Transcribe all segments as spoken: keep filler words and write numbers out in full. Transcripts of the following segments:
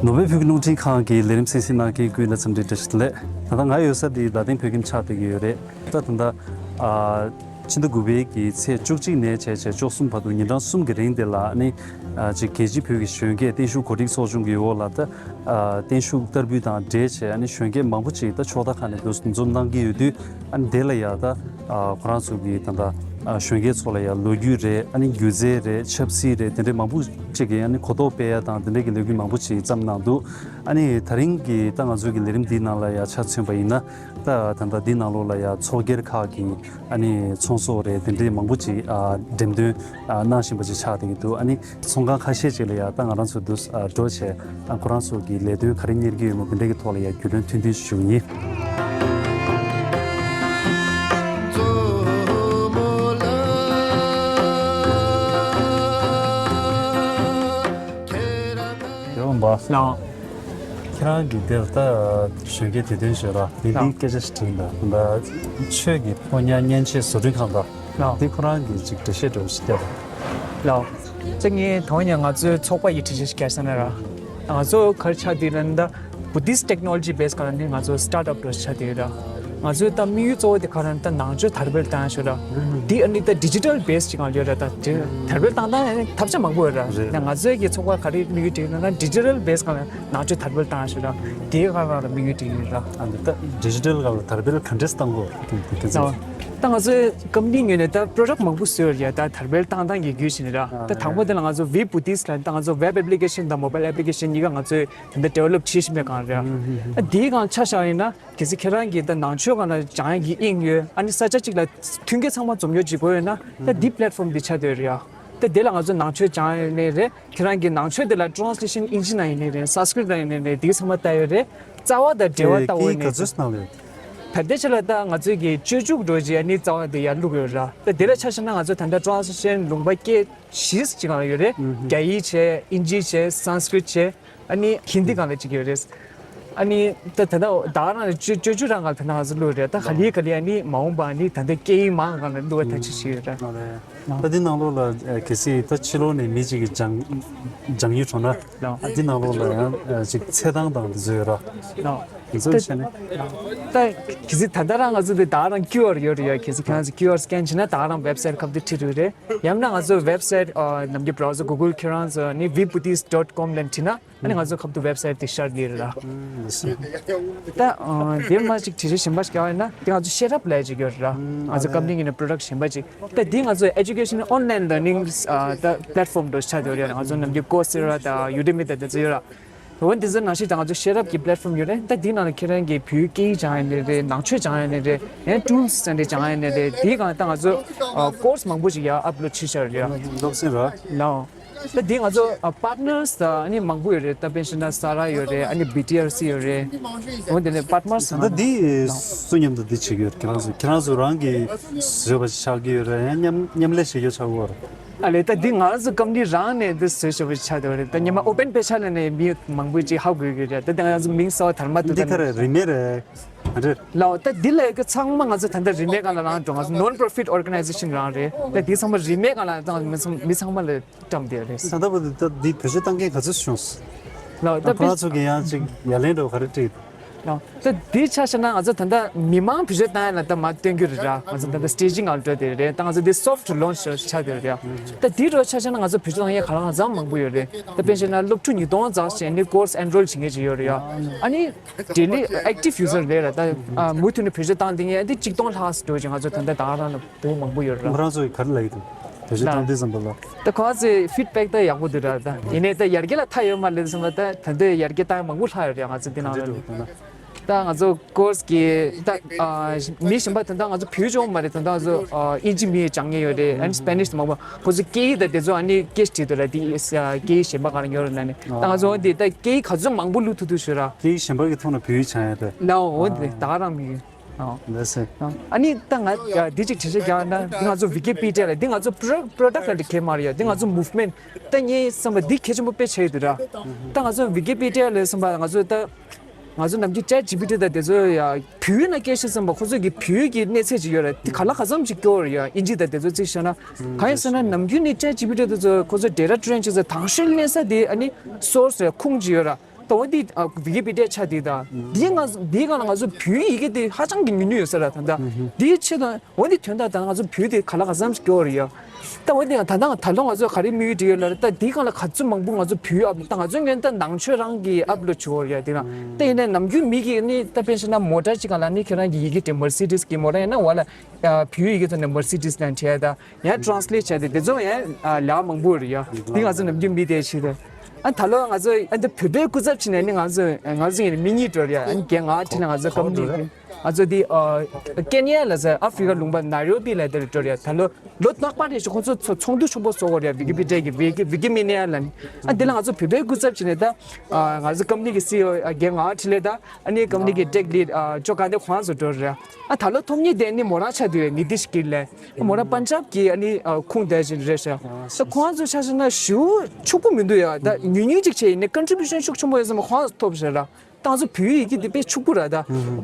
ནོར་ཝེ་བོད་ཀྱི་རླུང་འཕྲིན་ཁང་གི་ལས་རིམ་གསན་གཟིགས་གནང་མཁན་ཀུན་ལ་འཚམས་འདྲི་བཀྲ་ཤིས་བདེ་ལེགས། ད་ལྟ་ང་ཡོད་ས་འདི་རྡ་སྟེང་བོད་ཁྱིམ་ཆགས་བསྡད་ཀྱི་ཡོད་རེད། ད་ད་ལྟ་ཨ་ཕྱི་ཟླ་དགུ་པའི་གི་ཚེས་བཅུ་གཅིག་ནས་བྱས་བྱས་བཅུ་གསུམ་བར་དུ་ཉིན་གྲངས་གསུམ་གྱི་རིང་དེ་ལ་ཨ་ནི་ཨ་ཅིག་རྒྱལ་སྤྱིའི་བོད་ཀྱི་གཞོན་སྐྱེས་བརྟན་བཞུགས་གོ་སྒྲིག་ཚོགས་ཆུང་གི་འོག་ལ་ད་ཨ་བརྟན་བཞུགས་བསྟར་འབུལ་དང་འབྲེལ་བྱས་ཨ་ནི་གཞོན་སྐྱེས་མང་པོ་ཅིག་ད་ཕྱོགས་མཐའ་ཁག་ནས་འདུ་འཛོམས་གནང་གི་ཡོད་དུས། ཨ་ནི་དེ་ལ་ཡ་ད་ཨ་ཁོ་རང་ཚོ་གི་ད་ལྟ་ཨ་གཞོན་སྐྱེས་ཚོ་ལ་ཡ་ལོ་རྒྱུས་རེད། ཨ་ནི་སྒྱུ་རྩལ་རེད། ཆབ་སྲིད་རེད། དེ་འདྲའི་མང་པོ་ཅིག་གི་ཨ་ནི་གོ་རྟོགས་སྤེལ་ཡ་དང་དེ་འདྲའི་གི་ལས་འགུལ་མང་པོ་ཅིག་བརྩམས་གནང་འདུག་ཨ་ནི་དེ་རིང་གི་ད་ང་ཚོའི་གི་ལས་རིམ་འདིའི་ནང་ལ་ཡ་ཆ་མཚོན་པ་ཡིན་ན། ད་ད་ལྟ་འདི་ནང་ལོགས་ལ་ཡ་ཚོགས་སྒེར་ཁག་གི་ཨ་ནི་ཚོང་ཟོག་རེད། དེ་འདྲའི་མང་པོ་ཅིག་ཨ་འགྲེམས་སྟོན་ཨ་གནང་བཞིན་པ་ཅིག་ཆགས་བསྡད་ཀྱི་འདུག་ཨ་ནི་ཚོང་ཁང་ཁ་ཤས་ཅིག་ལ་ཡ་ད་ང་རང་ཚོ་འདུ་ཨ་འགྲོ་བྱས་ཨ་ཁོ་རང་ཚོ་གི་ལས་དོན་ག་རེ་གཉེར་གྱི་ཡོད་མེད་དེ་འདྲའི་གི་ཐོག་ལ་ཡ་རྒྱུས་ལོན་ཐུང་ཐུང་ཞུ་གི་ཡིན། ཡོང་བ། ལགས། ཁྱེད་རང་གིས་འདིར་ད་གཞོན་སྐྱེས་དུས་སྟོན་ཞོར་ལ་འདི་འདིའི་ལགས། སྐད་ཆ་ཞིག་དྲིས་ཡིན་ད། ད་ཆོས་ཀྱི་ཕོ་ཉ་མཉེན་ཆས་བཟོ་སྐྲུན་ཁང་དང་། ལགས། འདི་ཁོ་རང་གིས་ཅིག་འགྲེལ་བཤད་འདྲ་བོ་ཞིག་བསྐྱལ་དང་། ལགས། ཅིག་ངས་དོན་ཡང་ང་ཚོའི་ཚོགས་པ་ཡི་འགྲེལ་བཤད་ཞིག་བསྐྱལ་ས་ན་ར། ང་ཚོ་ག་རེ་ཆགས་བསྡད་ཡོད་ལབ་ན་ད་Buddhist technology base ག་ལ་ནི་ང་ཚོ་startup འདྲ་བོ་ཞིག་ཆགས་བསྡད་ཡོད་ར། ང་ཚོའི་ད་དམིགས་ཡུལ་གཙོ་བོ་དེ་ག་རེ་ད་ནང་ཆོས་དར་སྤེལ་བཏང་ཡ་ཞོར་ར། འདི་ཨ་ནི་ད་digital base ཅིག་ཡོད་ར། ད་དེ་དར་སྤེལ་བཏང་སྟངས་ཐབས་ཆ་མང་པོ་ཡོད་ར། རེད། ད་ང་ཚོའི་གི་ཚོགས་པ་ག་རེ་དམིགས་ཡུལ་དེ་ཡོད་ན་digital base ག་ལ་ནང་ཆོས་དར་སྤེལ་བཏང་ཡ་ཞོར་ར། དེའི་ག་ར་ལ་དམིགས་ཡུལ་དེ་ཡོད་ར། ཨ་ནི་ད་digital ག་ལ་དར་སྤེལ་ག་འདྲས་བཏང་དགོས་ར། དེ་ཚོ། ད་ང་ཚོའི་company ངོས་ནས་ད་product མང་པོ་བཟོས་ཡོད་ར། ད་དར་སྤེལ་བཏང་སྟངས་ཀྱི་བརྒྱུད་བཞིན་ར། ད་དང་པོ་དེ་ལ་ང་ཚོ་We Buddhist ལ་ད་ང་ཚོ་web application དང་mobile application གཉིས་ཀ་ང་ཚོས་དེ་འདྲ་develop བྱེད་བཞིན་པའི་སྒང་རེད། ཨ་དེའི་སྒང་ཆ་བཞག་ཡིན་ན་གལ་སྲིད་ཁྱེད་རང་གིས་ད་ནང་ཆོས་སྒང་ལ་སྦྱང་ཡག་གི་དབྱིངས་ཡོད། ཨ་ནི་ས་ཆ་གཅིག་ལ་མཐུན་རྐྱེན་ཚང་མ་འཛོམས་ཡོད་ཅིག་དགོས་ཡོད་ན་ད་འདི་platform འདི་ཆགས་བསྡད་ཡོད་རེད་ཡ། ད་དེ་ལ་ང་ཚོ་ནང་ཆོས་སྦྱང་ཡག་ཡིན་ནའི་རེད། ཁྱེད་རང་གིས་ནང་ཆོས་དེ་ལ་translation དབྱིན་ཇི་ནང་ཡིན་ནའི་རེད། Sanskrit ནང་ཡིན་ནའི་རེད། འདི་ཚང་མ་ལྟ་ཡོད་རེད། རྩ་བ་དང་འབྲེལ་བ་ལྟ་བུ་ཡིན་ནའི་རེད། ག་ཚོད་གནང་ཡོད། ད་ལྟའི་ཆ་ལ་ད་ང་ཚོས་ཀྱི་སྤྱོད་འཇུག་འདྲ་བོ་ཅིག་ཨ་ནི་རྩ་བ་དེ་ཡར་བླུགས་ཡོད་ར། ད་དེ་ལ་ཆ་བཞག་ན་ང་ཚོ་ད་ལྟ་translation ལུང་པ་སྐད་བཞི་ཅིག་སྒང་ལ་ཡོད་རེད། རྒྱ་ཡིག་བྱས། དབྱིན་ཇི་བྱས། Sanskrit བྱས། ཨ་ནི་ཧིན་དི་སྒང་ལ་གཅིག་ཡོད་རེད། ཨ་ནི་ད་ད་ལྟ་ད་ག་རང་ལ་སྤྱོད་སྤྱོད་འཇུག་རང་སྒང་ལ་ད་ལྟ་ང་ཚོ་བླུགས་རེད། ད་ག་ལེ་ག་ལེ་ཨ་ནི་མ་འོངས་པ་ཨ་ནི་ད་ལྟ་སྐད་ཡིག་མང་སྒང་ལ་བླུགས་པའི་ཐག་གཅོད་བྱས་ཡོད་རེད། ཨ་ལས། ད་འདི་ནང་ལོགས་ལ་གལ་སྲིད་ད་ཕྱི་ལོགས་ནས་མི་གཅིག་གིས་སྦྱང་སྦྱང་ཡུལ་འགྲོ་ན། ཨ་འདི་ནང་ལོགས་ལ་ཡང་ཅིག་ཚད་དང་དང་འདི་ཚོ་ཡོད་ར། འདི་ཚོ་བྱས་ནས། ད་གལ་སྲིད་ད་ལྟ་རང་ང་ཚོ་འདི་ད་ག་རང་QR ཡོད་རེད་ཡ། གལ་སྲིད་ཁྱེད་རང་ཚོ་QR scan བྱས་ན་ད་ག་རང་website ཁ་བརྡ་ཁྲིད་རེད། ཡང་ན་ང་ཚོ་website ནམ་རྒྱུན་browser Google ཁྱེད་རང་ཚོ་ནི we buddhist dot com ལ་ཁྲིད་ན། ཨ་ནི་ང་ཚོ་ཁ་བརྡ་website དེ་ཤར་གྱི་རེད་ལ། ད་དེ་མ་ཅིག་དྲི་ཞིབ་གཞན་པ་ཞིག་རྒྱག་ཡོད་ན་དེ་ང་ཚོ་ཤེར་ཨབ་ལབ་ཅིག་ཡོད་རེད་ལ། ང་ཚོ་company ཡིན་ན་product གཞན་པ་ཅིག་ད་དེ་ང་ཚོ་education online learning ད་platform འདྲ་ཆགས་ཡོད་རེད། ང་ཚོ་ནམ་རྒྱུན་Coursera དང་Udemy དང་དེ་ཚོ་ཡོད་ར། འོན་དེ་ཚོ་ནང་བཞིན་ད་ང་ཚོ་ཤེར་ཨབ་ཀྱི་platform ཡོད་རེད། ད་དེའི་ནང་ལ་ཁྱེད་རང་གིས་བོད་སྐད་ཡིག་སྦྱང་ཡ་ནི་རེད། ནང་ཆོས་སྦྱང་ཡ་ནི་རེད། ཡང་tools ཙམ་དེ་སྦྱང་ཡ་ནི་རེད། དེའི་སྒང་ད་ང་ཚོ་course མང་པོ་ཞིག་ཡར་upload བྱེད་བཞག་ཡོད་རེད། ལགས་སེ་ར། ལགས། ད་འདི་ང་ཚོ་ཨ་partners ད་ཨ་ནི་མང་པོ་ཡོད་རེད། ད་དཔེ་བཞག་ན་Sara ཡོད་རེད། ཨ་ནི B T R C ཡོད་རེད། འོ་དེ་ནས་partners ད་ལྟ་འདི་སུ་མཉམ་དུ་འདི་བྱེད་ཀྱི་ཡོད། ཁྱེད་རང་ཚོ་ཁྱེད་རང་ཚོ་རང་གིས་བཟོས་པ་ཞིག་ཆགས་ཀྱི་ཡོད་རེད། ཡང་མཉམ་མཉམ་ལས་བྱེད་རྒྱུ་ཆགས་ཀྱི་ཡོད་རེད། ཨ་ལས་ད་འདི་ང་ཚོ་company རང་ནས་འདི་བཟོས་བཞག་པ་ཞིག་ཆགས་བསྡད་ཡོད་རེད། ད་ཉི་མ་open པའི་ཆ་ལ་ནས་མི་མང་པོ་ཅིག་ཧ་གོ་གི་རེད། ད་ད་ང་ཚོ་མིང་གསར་པ་དར་མ་འདུག་འདི་ད་ག་རེ་རིན་མེད་རེད། ཨ་རེད། ལགས། ད་འདི་ལས་ཀ་ཚང་མ་ང་ཚོ་ད་ལྟ་རིན་མེད་སྒང་ལ་རང་འགྲོ། ང་ཚོ་non profit organization རང་རེད། ད་འདི་ཚང་མ་རིན་མེད་སྒང་ལ་ད་མི་ཚང་མི་ཚང་མ་ལ་བཀྲམ་བསྡད་རེད། ད་ལྟ་བར་དུ་ད་འདི་བེད་སྤྱོད་བཏང་མཁན་ག་ཚོད་བྱུང་སོང་། ལགས། ད་ད་ཁོ་རང་ཚོ་གི་ཡང་ཅིག་ཡ་ལན་འདྲ་བོ་ག་རེ་སྤྲད་འདུག་ལགས། ད་འདི་ཆ་བཞག་ན་ང་ཚོ་ད་ལྟ་མི་མང་བེད་སྤྱོད་བཏང་ཡ་ལ་ད་མར་སྟོན་རྒྱུ་རེད་ར། ང་ཚོ་ད་ལྟ་staging སྒང་འགྲོ་བསྡད་རེད། ད་ང་ཚོ་འདི་soft launch ཆགས་བསྡད་རེད་ར། ད་འདི་འདྲ་བོ་ཆ་བཞག་ན་ང་ཚོ་བེད་སྤྱོད་བཏང་ཡ་ག་ལ་གང་འཚམ་མང་པོ་ཡོད་རེད། ད་དཔེ་བཞག་ན་སློབ་ཕྲུག་ཉིས་སྟོང་ཙམ་ཞིག་ནི་course enroll བྱེད་མཁན་ཅིག་ཡོད་རེད་ཡ། ཨ་ནི་daily active user རེད་ར། ད་ཨ་མུ་མཐུད་ནས་བེད་སྤྱོད་བཏང་བསྡད་མཁན་ཨ་འདི་གཅིག་སྟོང་ལྷག་ཙམ་འགྲོ་ཅིག་ང་ཚོ་ད་ལྟ་ད་ག་རང་ལ་བོད་མང་པོ་ཡོད་རེད་ར། ཁོ་རང་ཚོ་གིས་ག་རེ་ལབ་ཀྱི་འདུག་བེད་སྤྱོད་བཏང་དུས་ཙམ་པ་ལ། ད་ཁོ་ཚོའི་feedback ད་ཡག་པོ་འདུག་ར། ད་ཡིན་ནའི་ད་ཡར་རྒྱས་ལ་མཐའ་ཡོད་མ་རེད་བསམ་པ། ད་ད་ལྟ་ཡར་རྒྱས་བཏང་ཡ་མང་པོ་ལྷག་ཡོད་རེད་ང་ཚོ་འདི་ནང་ལ། ད་ང་ཚོ་course གི་ད་ཨ་མི་གཞན་པ་ད་ལྟ་ང་ཚོ་བོད་ལྗོངས་མ་རེད། ད་ལྟ་ང་ཚོ་ཨ་དབྱིན་ཇི་མི་སྦྱང་མཁན་ཡོད་རེད། ཨ་ནི་Spanish དེ་མང་པོ་ཁོ་ཚོ་སྐད་ཡིག་ད་དེ་ཚོ་ཨ་ནི་སྐད་ཆ་དྲིས་འདུག་ར། དེ་ཨ་སྐད་ཡིག་གཞན་པ་ག་རེ་ཡོད་རེད་ལབ་ནས། ད་ང་ཚོ་འོ་དེ་ད་སྐད་ཡིག་ག་ཚོད་མང་པོ་བླུག་ཐུབ་ཐུབ་ཞུ་ར། སྐད་ཡིག་གཞན་པ་གི་ཐོག་ནས་བོད་ཡིག་སྦྱང་ཡ་རེད། ལགས་འོ་དེ་ད་ག་རང་མི་ཡོད། ཨོ། ལགས་སེ། ཨ་ནི་ད་ང་ཡ་འདི་གཅིག་དྲི་ཤེས་རྒྱག་ན་འདི་ང་ཚོ་Wikipedia ལ་འདི་ང་ཚོ་pro- product ལ་འདི་གལ་མ་རེད་ཡ། འདི་ང་ཚོ་movement ད་ངའི་བསམ་པ་འདི་གལ་ཆེན་པོ་དཔེ་ཆེ་ཡོད་འདུག་ར། ད་ང་ཚོ་Wikipedia ལ་བསམ་པ་ང་ཚོ་ད་ང་ཚོ་ནམ་རྒྱུན་ChatGPT དང་དེ་ཚོ་ཡ་བོད་ཡིག་ནང་སྐད་ཆ་བསམ་པ་ཁོ་ཚོ་གི་བོད་ཡིག་གི་གནས་ཚད་ཅིག་ཡོད་ར། འདི་ག་ལ་ག་ཙམ་ཅིག་སྐྱོ་བོ་རེད་ཡ། དབྱིན་ཇི་དང་དེ་ཚོ་རྩིས་བཞག་ན། གང་ཡིན་ཟེར་ན་ནམ་རྒྱུན་ནི་ChatGPT དེ་ཚོ་ཁོ་ཚོ་data train བྱེད་ས་དང་ཤོས་གནས་ས་དེ་ཨ་ནི་source རེད། ཁུངས་ཅིག་ཡོད་ར། ད་འོ་འདི་ཨ་ཝི་ཀི་པི་ཌི་ཡ་ཆ་འདི་དང་འདིའི་ང་འདིའི་སྒང་ལ་ང་ཚོ་བོད་ཡིག་གི་དེ་ཧ་ཅང་གི་ཉུང་ཉུང་ཡོད་ས་ར། ད་ལྟ་འདིའི་ཆེད་དུ་འོ་འདི་དོན་དག་ད་ང་ཚོ་བོད་དེ་ག་ལ་ག་ཙམ་ཞིག་སྐྱོ་བ་རེད་ཡ། ད་འོ་འདི་ད་ལྟ་ད་ལོ་ང་ཚོ་ག་རེ་དམིགས་ཡུལ་འདྲི་ཡོད་ལ་རེད། ད་འདིའི་སྒང་ལ་ག་ཚོད་མང་པོ་ང་ཚོ་བོད་ཡིག་ཨབ་ད་ང་ཚོ་ངན་ད་ནང་ཆོས་རང་གི་ཨབ་ལོ་བྱུང་བ་རེད་ཡ། དེ་རང་ད་ཡིན་ན་ནམ་རྒྱུན་མི་གི་ནི་ད་དཔེར་བཞག་ན་མོ་ཊ་ཅིག་སྒང་ལ་ནི་ཁྱེད་རང་གི་ཡི་གེ་དེ་མར་སི་ཌི་སི་གི་མོ་ཊ་ཡིན་ན་འོ་ལ་བོད་ཡིག་གི་ཐོག་ནས་མར་སི་ཌི་སི་ལ་བྲིས་ད། ཡང་ཊ་རན་སི་ལེཊ་བྱས་ཏེ་དེ་ཚོ་ཡང་ལས་ཀ་མང་པོ་རེད་ཡ། འདི་ང་ཚོ་ནམ་རྒྱུན་མི་དེ་བྱེད་དེ། ཨ་ད་ལོ་ང་ཚོ་ཨ་འདི་བོད་པའི་སྐུ་ཚབ་བྱས་ནས་ནི་ང་ཚོ་ང་ཚོ་ཡིན་མི་གཉིས་འགྲོ་རེད་ཡ། ཨ་ནི་རྒན་ང་ཁྲིད་ལ་ང་ཚོ་ཀམ་པ་ནི་ང་ཚོ་འདི་ཀེ་ནི་ཡ་ལ་ཟེར་ཨ་ཧྥི་རི་ཀ་ལུང་པ་ནཱ་རོ་བི་ལ་དེར་འགྲོ་རེད་ཡ། ད་ལོ་ལོ་རྟག་པར་རེ་ཞིག་ཁོང་ཚོ་ཚོ་ཚོགས་འདུ་ཆེན་པོ་ཚོགས་དགོས་རེད་ཡ། ཝི་ཀི་པི་ཌི་ཡ་གི་ཝི་ཀི་ཝི་ཀི་མི་ནི་ཡ་ལ་ནི། ཨ་འདི་ལ་ང་ཚོ་བོད་པའི་སྐུ་ཚབ་བྱས་ནས་ད་ང་ཚོ་ཀམ་པ་ནི་གི་སི་ཨི་ཨོ་རྒན་ང་ཁྲིད་ལས་ད། ཨ་ནི་ཀམ་པ་ནི་གི་ཊེག་ལིཌ་ཨ་ཅོ་ག་འདི་ཁོང་ཚོ་འགྲོ་རེད། ཨ་ད་ལོ་ཐོབ་མཁན་དེ་ནི་མོ་རང་ཆགས་བསྡད་ཡོད། ནི་ཏི་ཤི་ཀིར་ལས་མོ་རང་པན་ཇབ་ཀྱི་ཨ་ནི་ཨ་ཁུངས་དེ་བཞིན་རེད་ཤག་ད་ཁོང་ཚོ་ཆ་བཞག་ན་ཞེ་པོ་ཕྱུག་པོ་མི་འདུག་ཡ། ད་ཉུང་ཉུང་ཅིག་བྱས་ཡིན་ནའི་ཀོན་ཊི་བིའུ་ཤན་ཤུགས་ཆེན་པོ་ཡོད་ཙང་ཁོང་ཚོ་ཐོབ་ཤག་ར། ད་ང་ཚོ་བོད་ཡིག་གི་དེ་དཔེ་ཕྱུག་པོ་ར། ད་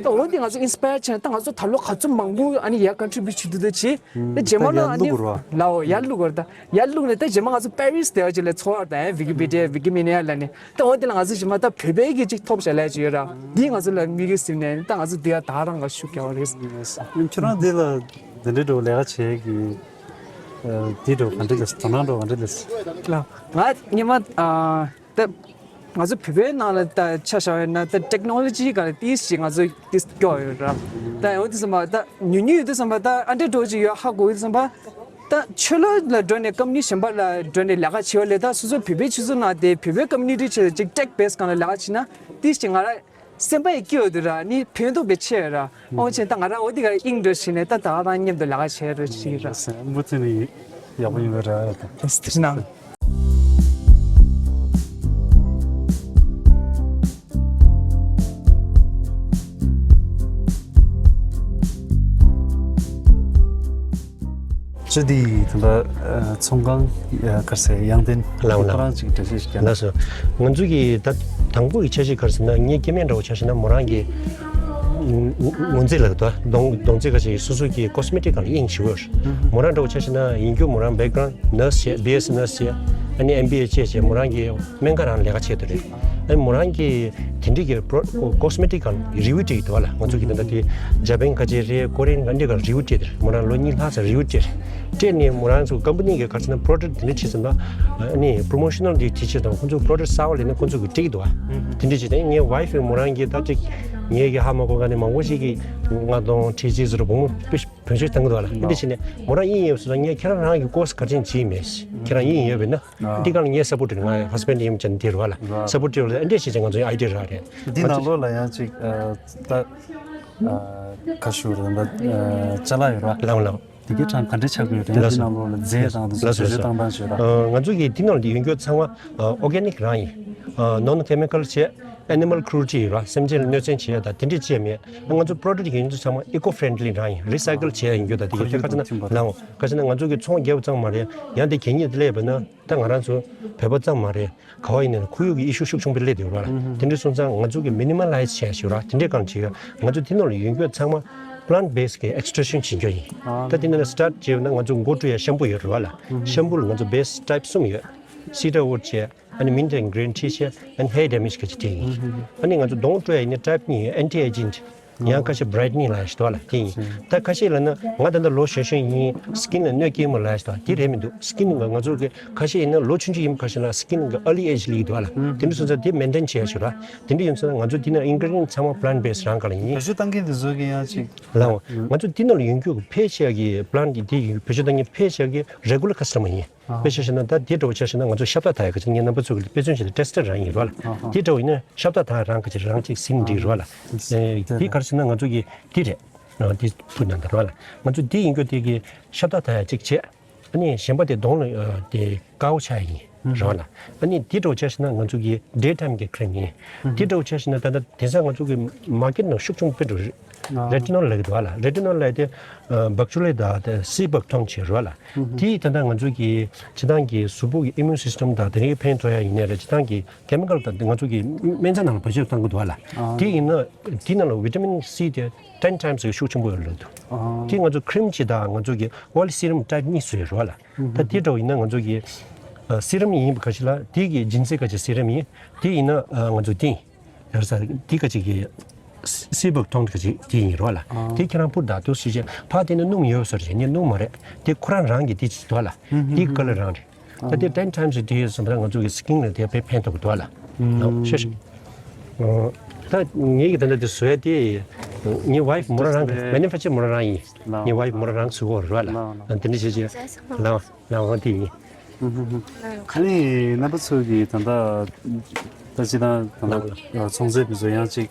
ད་འོ་དེ་ང་ཚོ་ཨིན་སི་པ་ཡར་བྱས་ན་ད་ང་ཚོ་ད་ལོ་ག་ཚོད་མང་པོ་ཨ་ནི་ཡར་ཀོན་ཊི་བིའུ་བྱེད་ཐུབ་ད་བྱེད། ད་རྗེས་མ་ལ་ཨ་ནི་ལའོ་ཡར་བླུག་གོ་ད་ཡར་བླུག་ནས་ད་རྗེས་མ་ང་ཚོ་པེ་རི་སི་དེ་བ་ཅིག་ལ་འཚོགས་ད་ཡ་ཝི་ཀི་པི་ཌི་ཡ་ཝི་ཀི་མི་ནི་ཡ་ལ་ནི། ད་འོ་དེ་ལ་ང་ཚོ་ཞིག་མ་ད་བོད་པའི་གི་ཅིག་ཐོབ་བྱ་ལས་ཅིག་ཡོད་ར། འདི་ང་ཚོ་ལ་དམིགས་ཡུལ་ཟིན་ནས་ད་ང་ཚོ་འདི་ཡ་ད་རང་ག་ཤུགས་རྒྱག་པ་རེད། ཁྱོད་རང་འདི་ལ་འདི་འདྲའི་འགྲོ་ལས་ཀ་བྱེད་ཀྱི་འདི་འགྲོ་ག་འདྲ་ལས་དོ་སྣང་འགྲོ་ག་འདྲ་ལས། ལ་ང་ཉི་མ་ད་ང་ཚོ་བོད་པའི་ནང་ལ་ད་ཆ་བཞག་ཡོད་ན་ད་ཊེག་ནོ་ལོ་ཇི་ག་ལ་ཏིས་ཅིག་ང་ཚོ་ཏིས་སྐྱོ་ཡོད་ར། ད་འོ་དེ་ཙམ་པ་ད་ཉུང་ཉུང་ཡོད་དུས་ཙམ་པ་ད་ཨ་འདྲ་འགྲོ་ཅིག་ཡོད་ཧ་གོ་ཡོད་དུས་ཙམ་པ། ད་ཆོས་ལུགས་ལ་འགྲོ་ནས་ཀམ་པ་ནི་གཞན་པ་ལ་འགྲོ་ནས་ལས་ཀ་བྱེད་པ་ལས་ད་སོ་སོ་བོད་པའི་ཆུ་ཚོད་ནང་དེ་བོད་པའི་ཀོ་མུ་ནི་ཊི་ཆེད་ཅིག་ཊེག་བེ་སི་སྒང་ལ་ལས་ཀ་བྱེད་ན་ཏིས་ཅིག་ང་རང་སེམས་པ་ཡི་སྐྱིད་འོ་དུ་ར་ནི་ཕན་ཐོགས་པའི་ཆེ་ར། ཨོ་ཆེན་ད་ང་རང་འོ་དེ་ག་ཨིང་འགྲོ་བྱེད་ནས་ད་ད་རང་མཉམ་དུ་ལས་ཀ་བྱེད་རོགས་བྱེད་ར། སེམས་པ་ཚིམ་ནས་ཡག་པོ་ཡིན་པ་ར། ད་སྟེར་ན། ཅི་དེ་ད་ལྟ་ཚོང་ཁང་གར་སའི་ཡང་ལྡན་ལའང་ལའང་ཁོ་རང་ཅིག་འགྲེལ་བཤད་ཞིག་རྒྱག་ན། ལགས་སོ། ང་ཚོ་གི་ད་དང་པོ་གི་འཆར་གཞི་གར་ཟེར་ན་ངའི་སྐྱེ་དམན་འདྲ་བོ་ཆ་བཞག་ན་མོ་རང་གི་ངོ་མཚར་ལ་ད་གདོང་གདོང་རྩེ་ག་ཞིག་སོ་སོ་གི་ཀོ་སི་མེ་ཊིག་ག་ལ་དབྱིངས་ཞིག་ཡོད། མོ་རང་འདྲ་བོ་ཆ་བཞག་ན་ཡིན་རྒྱུ་མོ་རང་བེག་གྷ་རའུན་ཌི་ནར་སི་བྱས་བི་ཨེ་སི་ནར་སི་བྱས་ཨ་ནི་ཨེམ་བི་ཨེ་བཅས་བྱས་མོ་རང་གི་སྨན་ཁང་རང་ལས་ཀ་བྱས་འདུག་རེད། ཨ་ནི་མོ་རང་གིས་དེ་འདྲའི་གི་པོ་རོ་ཀོ་སི་མེ་ཊིག་གང་རི་ཝིའུ་སྤྲད་ཀྱི་འདུག་བ་ལ། ང་ཚོ་གི་ད་ལྟ་དེ་ཇ་པན་ཁ་ཆེ་རེད་ཀོ་རི་ཡན་ག་འདྲའི་གང་རི་ཝིའུ་སྤྲད་དེ་མོ་རང་ལོ་གཉིས་ལྷག་ཙམ་རི་ཝིའུ་སྤྲད་རེད། སྤྲད་ནས་མོ་རང་ཚོ་ཀམ་པ་ནི་གི་ག་རེ་ཟེར་ན་པོ་རོ་ཌག་དེ་འདྲ་བྱས་ཟིན་པ་ཨ་ནི་པོ་རོ་མོ་ཤི་ནལ་དེ་དེ་བྱས་དང་ཁོང་ཚོ་པོ་རོ་ཌག་གསར་བ་ལེན་ན་ཁོང་ཚོ་གི་སྤྲད་ཀྱི་འདུག་བ། དེ་འདྲ་བྱས་ཏེ་ངའི་ཝའི་ཧྥི་མོ་རང་གིས་ད་ཅིག་ངས་གི་ཧ་མ་གོ་ག་ནས་མང་པོ་ཞིག་གིས་ལྔ་སྟོང་ཁྲི་གཅིག་ཟེར་བ་མང་པོ་བེད་སྤྱོད་བཏང་གི་འདུག་བ་ལ། འདི་འདྲ་བྱས་ནས་མོ་རང་དབྱིངས་ཡོད་ཟེར་ན་ངས་ཁྱེད་རང་རང་གི་ཀོ་སི་ག་ཅན་བྱེད་མེད་ཁྱེད་རང་དབྱིངས་ཡོད་པས་ན། འདི་ག་ལ་ངས་སབ་པོར་ཊི་ང་ཧ་སི་བྷེན་ཌི་ཡིན་ཅན་འདི་རུ་བ་ལ་སབ་པོར་ཊི་ལ་ཨ་འདྲས་བྱས་ཅན་ང་ཚོའི་ཨའི་ཌི་ཡ་རག་རེད། འདི་ནང་ལོགས་ལ་ཡང་ཅིག་ད་ཁ་ཤུ་རེད་ད་ཅ་ལག་ཡོད་ར། ལའང་ལའང་། དེ་གའི་གྲངས་ག་འདྲས་ཆགས་ཀྱི་ཡོད་རེད། འདི་ནང་ལོགས་ལ་རྫས་དང་དེ་ཚོ་ཞལ་བཞེས་བཏང་སྟངས་བྱས་ར། ང་ཚོ་གི་འདི་ནང་ལ་ཡོད་རྒྱུ་ཚང་མ་ཨོར་གེ་ནིག་རང་ཡིན། ནོན་ཁེ་མི་ཀལ་བྱས། ཨེ་ནི་མལ་ཁུ་རུལ་ཊི་ཡོད་ར། སེམས་ཅན་ལ་གནོད་འཚེ་བྱེད་ཡ་ད་དེ་འདྲས་བྱས་མེད། ང་ཚོ་པོ་རོ་ཌག་ཡོད་རྒྱུ་ཚང་མ་ཨི་ཀོ་ཕེ་རེན་ཌི་ལི་རང་ཡིན། རི་སའི་ཀལ་བྱས་ཡ་ཡིན་རྒྱུ་ད་དེ་གའི་ཁ་ཆེ་ན་ལའང་ཁ་ཆེ་ན་ང་ཚོ་གི་ཚོང་རྒྱབ་ཙང་མ་རེད། ཡང་དེ་གད་སྙིགས་དེ་སླེབས་པ་ན་ད་ང་རང་ཚོ་བོད་པ་ཙང་མ་རེད། ག་བ་ཡིན་ནའི་ཁོར་ཡུག་གི་ཨི་ཤུ་ཤུགས་ཆུང་པོ་སླེབས་ཡོད་ར། དེ་འདྲ་སོང་ཙང་ང་ཚོ་གི་མི་ནི་མ་ལའི་ཛི་བྱས་ཞུ་ར། དེ་འདྲས་གང་བྱེད་ཡོད། ང་ཚོ་དེ་ནང་ལ་ཡོད་རྒྱུ་ཚང་མ་པི་ལན་ཊི་བེ་སི་གི་ཨེགས་ཊེན་ཤན་བྱེད་རྒྱུ་ཡིན། ད་དེ་ནང་ལ་སི་ཊར་ཊི་བྱས་ཡོད་ན་ང་ཚོ་མགོ་བཀྲུ་ཡ་ཤམ་པུ་ཡོད་ར་བ་ལ། ཤམ་པུ་ལ་ང་ཚོ་བེ་སི་ཊའིབ་གསུམ་ཡོད། སི་ཌར་ཝུཌ་བྱས། ཨ་ནི་མིན་ཊ་ཨེན་ཌི་གི་རིན་ཊི་བྱས། ཨ་ནི་ཧེར་ཌེ་མེ་ཇི་ག་ཅིག་བྱས་ཡིན། ཨ་ནི་ང་ཚོ་གདོང་བཀྲུ་ཡ་ཡིན་ན་ཊའིབ་གཉིས་ཡོད། ཨེན་ཊི་ཨེ་ཇེན་ཊི། ཡང་ཁ་ཤས་བྷི་རའིཊ་ནིང་ལབ་ཡ་ཞིག་འདུག་བ་ལ་དེ་ཡིན། ད་ཁ་ཤས་ལབ་ན་ང་ད་ལྟ་ལོ་གཞོན་གཞོན་ཡིན་སི་ཀིན་ལ་གནོད་སྐྱེལ་མོ་ལབ་ཡ་ཞིག་འདུག་དེ་རེད་མི་འདུག་སི་ཀིན་ང་ང་ཚོ་གི་ཁ་ཤས་ཡིན་ན་ལོ་ཆུང་ཆུང་ཡིན་ཁ་ཤས་ལ་སི་ཀིན་གི་ཨར་ལི་ཨེ་ཇི་ལབ་ཀྱི་འདུག་བ་ལ། དེ་འདྲ་སོང་ཙང་དེ་མེན་ཊེན་བྱེད་ཡ་ཞིག་ར། དེ་འདྲ་ཡིན་ཙང་ང་ཚོ་དེ་ན་ཨིན་གི་རི་ཌི་ཡན་ཊི་ཚང་མ་པི་ལན་ཊི་བེ་སི་རང་ག་ལ་ཡིན། བེད་སྤྱོད་བཏང་མཁན་དེ་ཚོ་གི་ཡང་ཅིག་ལའང་ང་ཚོ་དེ་ནང་ལ་ཡོད་རྒྱུ་གི་ཕལ་ཆེ་བ་གི་པི་ལན་ཊི་དེ་ཡིན་བེད་སྤྱོད་བཏང་མཁན་ཕལ་ཆེ་བ་གི་རེ་གུ་ལར་ཁ་སི་ཊ་མར་ཡིན། དཔེ་ཆ་བཞག་ན་ད་དེ་འདྲ་བོ་ཆ་བཞག་ན་ང་ཚོ་ཤ་བཏགས་དག་ཡ་ག་ཅིག་ངས་རྣམ་པ་ཚོ་གི་དཔེ་མཚོན་བྱས་ཏེ་ཊེ་སི་ཊར་རང་ཡིན་རོགས་ལ། དེ་འདྲ་བོ་ཡིན་ན་ཤ་བཏགས་དག་རང་ག་ཅིག་རང་ཅིག་ཟིན་འགྲིག་རོགས་ལ། དེ་ག་རེ་ཟེར་ན་ང་ཚོ་གི་དེ་རེད། དེ་ཐུག་ན་འདི་རོགས་ལ། ང་ཚོ་དེ་ཡིན་རྒྱུ་དེ་གི་ཤ་བཏགས་དག་ཡ་གཅིག་བྱས། ཨ་ནི་གཞན་པ་དེ་གདོང་ལ་དེ་དཀར་པོ་ཆགས་ཡ་ཡིན་རོགས་ལ། ཨ་ནི་དེ་འདྲ་བོ་ཆ་བཞག་ན་ང་ཚོ་གི་ཌེ་ཊའིམ་གི་ཁི་རིམ་ཡིན། དེ་འདྲ་བོ་ཆ་བཞག་ན་ད་ལྟ་དེང་སང་ང་ཚོ་གི་མར་ཀེཊ་ནང་ཤུགས་ཆུང་དཔེ་འགྲོ་རེད། རེ་ཊི་ནོལ་ལབ་ཀྱི་འདུག་བ་ལ། རེ་ཊི་ནོལ་ལབ་དེ་བག་ཆུ་ལས་ད་དེ་སི་བག་ཐོང་བྱེད་རོགས་ལ། དེ་ད་ལྟ་ང་ཚོ་གི་སྤྱི་བཏང་གི་གཟུགས་པོ་གི་ཨི་མིའུན་སི་སི་ཊེམ་དང་དེ་རིགས་ཕན་ཐོགས་ཡ་ཡིན་ནའི་རེད། སྤྱི་བཏང་གི་ཀེ་མི་ཀལ་དང་ང་ཚོ་གི་སྨན་རྩྭ་ནང་ལ་བེད་སྤྱོད་བཏང་གི་འདུག་བ་ལ། དེ་ཡིན་ན་དེ་ནང་ལ་ཝི་ཊ་མིན་སི་དེ་ཊེན་ཊའིམ་སི་ཤུགས་ཆེན་པོ་ཡོད་ལབ་འདུག་དེ་ང་ཚོ་ཁི་རིམ་གཅིག་དང་ང་ཚོ་གི་ཨོ་ཡེལ་སི་རམ་ཊའིབ་གཉིས་བཟོས་ཡོད་རོགས་ལ། ད་དེ་འདྲ་བོ་ཡིན་ན་ང་ཚོ་གི་ སི་རམ་ཡིན་པ་ག་ཅི་ལ་དེ་གི་ལྗིན་ཚད་ག་ཅི་སི་རམ་ཡིན། དེ་ཡིན་ན་ང་ཚོ་དེ་ཡིན། ཡར་ས་དེ་ག་ཅི་གི་སི་བག་ཐོང་ག་ཅི་དེ་ཡིན་རོ་ལ། དེ་ཁྱེད་རང་པུར་ད་དུ་སི་ཅེ་ཕ་དེ་ནི་སྣུམ་ཡོད་ཟེར་ཞེས་ནི་སྣུམ་མ་རེད། དེ་ཁོ་རང་རང་གི་དེ་ཅི་དོ་ལ། དེ་ཀ་ལ་རང་རེད། ད་དེ་ten times a day ཟེར་ན་ང་ཚོ་གི་སི་ཀིན་ལ་དེ་དཔེ་ཕན་ཐོགས་འདུག་ལ། ཤེས་ཤེས། ད་ངེད་ཀྱི་ད་ལྟ་དེ་བཟོ་ཡ་དེ་ངའི་ཝའིཕ་མོ་རང་རང་གི་མེ་ནུ་ཕེག་ཅར་མོ་རང་རང་ཡིན། ངའི་ཝའིཕ་མོ་རང་རང་བཟོ་གོ་ར་ལ། དེ་འདྲ་བྱེད་ཅེས་ལ་ལ་འོང་དེ་ཡིན། ཨ་ནི་རྣམ་པ་ཚོ་གི་ད་ལྟ་ད་ཅི་ད་ད་ལྟ་ཚོང་རྫས་དེ་ཚོ་ཡང་ཅིག་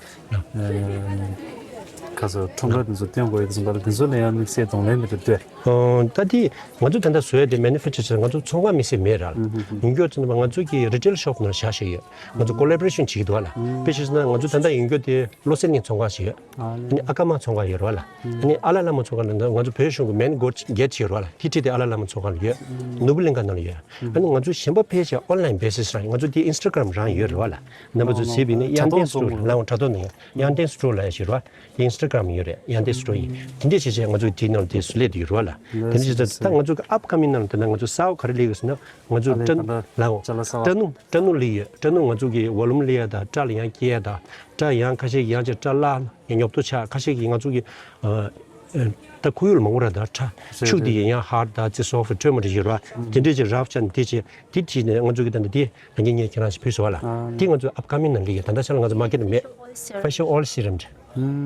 ཁ་སོ་ཁྲོམ་ར་དེ་ཚོ་སྟོན་དགོས་ཡ་དེ་ཚོ་འདྲ་དེ་ཚོ་ལ་ཡང་དམིགས་བསལ་གདོང་ལེན་དེ་འདྲ་ལྟོས། ད་དེ་ང་ཚོ་ད་ལྟ་བཟོ་ཡ་དེ་མེ་ནུ་ཕེག་ཅར་བྱས་ང་ཚོ་ཚོང་ཁང་དམིགས་བསལ་མེད་ར་ལ། ཡིན་སྐྱོར་ཚོ་ནི་ང་ཚོ་གི་རི་ཊེལ་ཤོབ་ནང་བཞག་བཞག་ཡོད། ང་ཚོ་ཀོ་ལེ་བོ་རེ་ཤན་བྱེད་ཀྱི་འདུག་ལ། དཔེ་བྱས་ན་ང་ཚོ་ད་ལྟ་ཡིན་སྐྱོར་དེ་བློ་གསལ་གླིང་ཚོང་ཁང་ཞིག་ཡོད། ཨ་ནི་ཨ་ཀ་མ་ཚོང་ཁང་ཡོད་ར་ལ། ཨ་ནི་ཨ་ལ་བླ་མ་ཚོང་ཁང་ལ་ང་ཚོ་བོད་གཞུང་གི་མེན་གོ་གེ་ཊི་ཡོད་ར་ལ། དེ་ཁྲིད་དེ་ཨ་ལ་བླ་མ་ཚོང་ཁང་ལ་ཡོད། ནོར་བུ་གླིང་ཁ་ནང་ལ་ཡོད། ཨ་ནི་ང་ཚོ་གཞན་པ་ཕལ་ཆེར་ཨོན་ལའིན་བེ་སི་སི་རང་ཡིན། ང་ཚོ་དེ་ཨིན་སི་ཊ་གྷ་རམ་རང་ཡོད་རེད་བ་ལ། རྣམ་པ་ཚོ་གཟིགས་པ་ཡིན་ན་དྲ་ཐོག་དབྱངས་ལྡན་སི་ཊོར་ལ་འོང་དྲ་ཐོག་ནང་ཡོད། དབྱངས་ལྡན་སི་ཊོར་ལ་ཡ་ཞེས་རེད་བ། དེ་ཨིན་སི་ཊ་གྷ་རམ་ཡོད་རེད། དབྱངས་ལྡན་སི་ཊོར་ཡིན། དེ་འདྲས་བྱས་བྱས་ང་ཚོ་དེའི་ནང་དེ་བཟོ་ལས་དེ་ཡོད་རེད་བ་ལ། དེ་འདྲས་བྱས་བྱས་ད་ང་ཚོ་གི་ཨབ་ཀ་མིང་ནང་ལ་དེ་ན་ང་ཚོ་གསར་པ་ག་རེ་སླེབས་ཡོད་ཟེར་ན་ང་ཚོ་ཨ་ལས་སྤྲ་ད་ལྟ་ལའོ་ཅ་ལག་གསར་པ། སྤྲ་སྣུམ་སྤྲ་སྣུམ་སླེབས་ཡོད། སྤྲ་སྣུམ་ང་ཚོ་གི་ཝོ་ལུམ་སླེབས་ཡ་དང་སྐྲ་ལ་ཡང་སྐྱེ་ཡ་དང་སྐྲ་ཡང་ཁ་ཤས་ཀྱི་ཡང་ཅིག་སྐྲ་ལ་ཉོབ་ཏོ་ཆགས། ཁ་ཤས་ཀྱི་ང་ཚོ་གི་ད་ཁོར་ཡུག་ལ་མང་པོ་ར་ད་ཁྲ་ཆུ་དེ་ཡང་ཧར་ད་ཙི་སོ་ཕི་ཊོན་མ་རེད་ཞེས་ར་དེ་འདྲས་ཀྱི་རབ་ཅན་དེ་ཆེ་དེ་བྲིས་ནས་ང་ཚོ་གི་ད་ལྟ་དེ་ད་གིན་ངས་ཁྱེད་རང་ཞིག་ཕུལ་སོང་བ་ལ། དེ་ང་ཚོ་ཨབ་ཀ་མིང་ནང་སླེབས་ཡོད། ད་ལྟ་ཆ་ལ་ང་ཚོ་མར་ཀེཊ་མེད། ཕེ་ཤལ་ཨོའིལ་སི་རམ་རེད།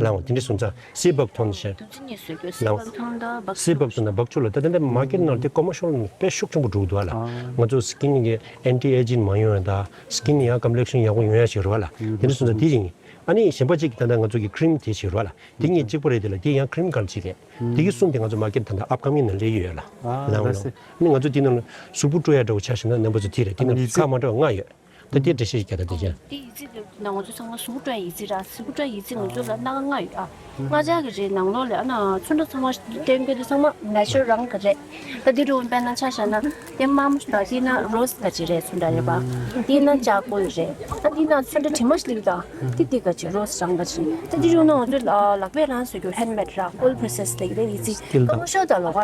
ལའོ་དེ་འདྲས་སོང་ཙང་སི་བག་ཐོང་ནི་ཤར། དུས་ཚོད་གཉིས་བཟོས་དགོས་སི་བག་ཐོང་དང་བག་སི་བག་ཐོང་དང་བག་ཆུ་ལ་ད་ལྟ་མར་ཀེཊ་ནང་དེ་ཀོ་མར་ཤལ་དཔེ་ཤུགས་ཆེན་པོ་འགྲོ་གི་འདུག་ལ། ང་ཚོ་སི་ཀིན་གི་ཨན་ཊི་ཨེ་ཇིང་མ་ཡོང་ཡ་ད་སི་ཀིན་ཡང་ཀམ་པི་ལེག་ཤན་ཡག་པོ་ཡོང་ཡ་ཞིག་རེད་བ་ལ། དེ་འདྲས་སོང་ཙང་དེ་ཡིན། ཨ་ནི་གཞན་པ་གཅིག་ད་ལྟ་ང་ཚོ་གི་ཁི་རིམ་དེ་ཞིག་རེད་བ་ལ། དེ་གཉིས་གཅིག་པ་རེད། དེ་ལ་དེ་ཡང་ཁི་རིམ་གལ་གཅིག་རེད། དེ་གི་གསུམ་དེ་ང་ཚོ་མར་ཀེཊ་ད་ལྟ་ཨབ་ཀ་མིང་ནང་སླེབས་ཡོད་ལ། ལའོ་ལའོ། ཨ་ནི་ང་ཚོ་དེ་ནང་ལ་གཟུགས་པོ་བཀྲུ་ཡ་འདྲ་བོ་ཆ་བཞག་ན་རྣམ་པ་ཚོ་དེ་རེད། དེ་ནང་ཁག་མ་འདྲ་བ་ལྔ་ཡོད། ད་དེ་འགྲེལ་བཤད་རྒྱག་ད་དེ་ཅན། དེ་ཡི་ཙི་དེ་ན་ང་ཚོ་ཚང་མ་གཟུགས་པོ་བཀྲུ་ཡ་ཡི་ཙི་ར། གཟུགས་པོ་བཀྲུ་ཡ་ཡི་ཙི་ང་ཚོ་ལ་སྣ་ཁ་ལྔ་ཡོད་ཨ། ལྔ་ཆ་གི་རེད། ནང་ལོགས་ལ་ཨ་ན་ཚོན་ཁྲ་ཚང་མ་སྟོན་གྱི་དེ་ཚང་མ་ནེ་ཅུ་རལ་རང་གི་རེད། ད་དེ་འདྲ་བོ་དཔེར་ན་ཆ་བཞག་ན་དེ་མ་མོ་ད་དེ་ན་རོ་སི་ག་ཅི་རེད་ཚོན་ཁྲ་རེད་པ། དེ་ན་ཅར་ཀོལ་རེད། ད་དེ་ན་ཚོན་ཁྲ་དྲི་མ་ཞིག་ལེགས་ད། དེ་དེ་ག་ཅི་རོ་སི་རང་ག་ཅི། ད་དེ་འདྲ་བོ་ན་ང་ཚོ་ལག་པས་རང་བཟོ་རྒྱུ་ཧེན་ཌ་མེ་ཌི་ར་ཀོལ་པོ་རོ་སེ་སི་ལེགས་རེད་ཡི་ཙི། ཀ་མ་ཤོ་ད་ལོ་ག་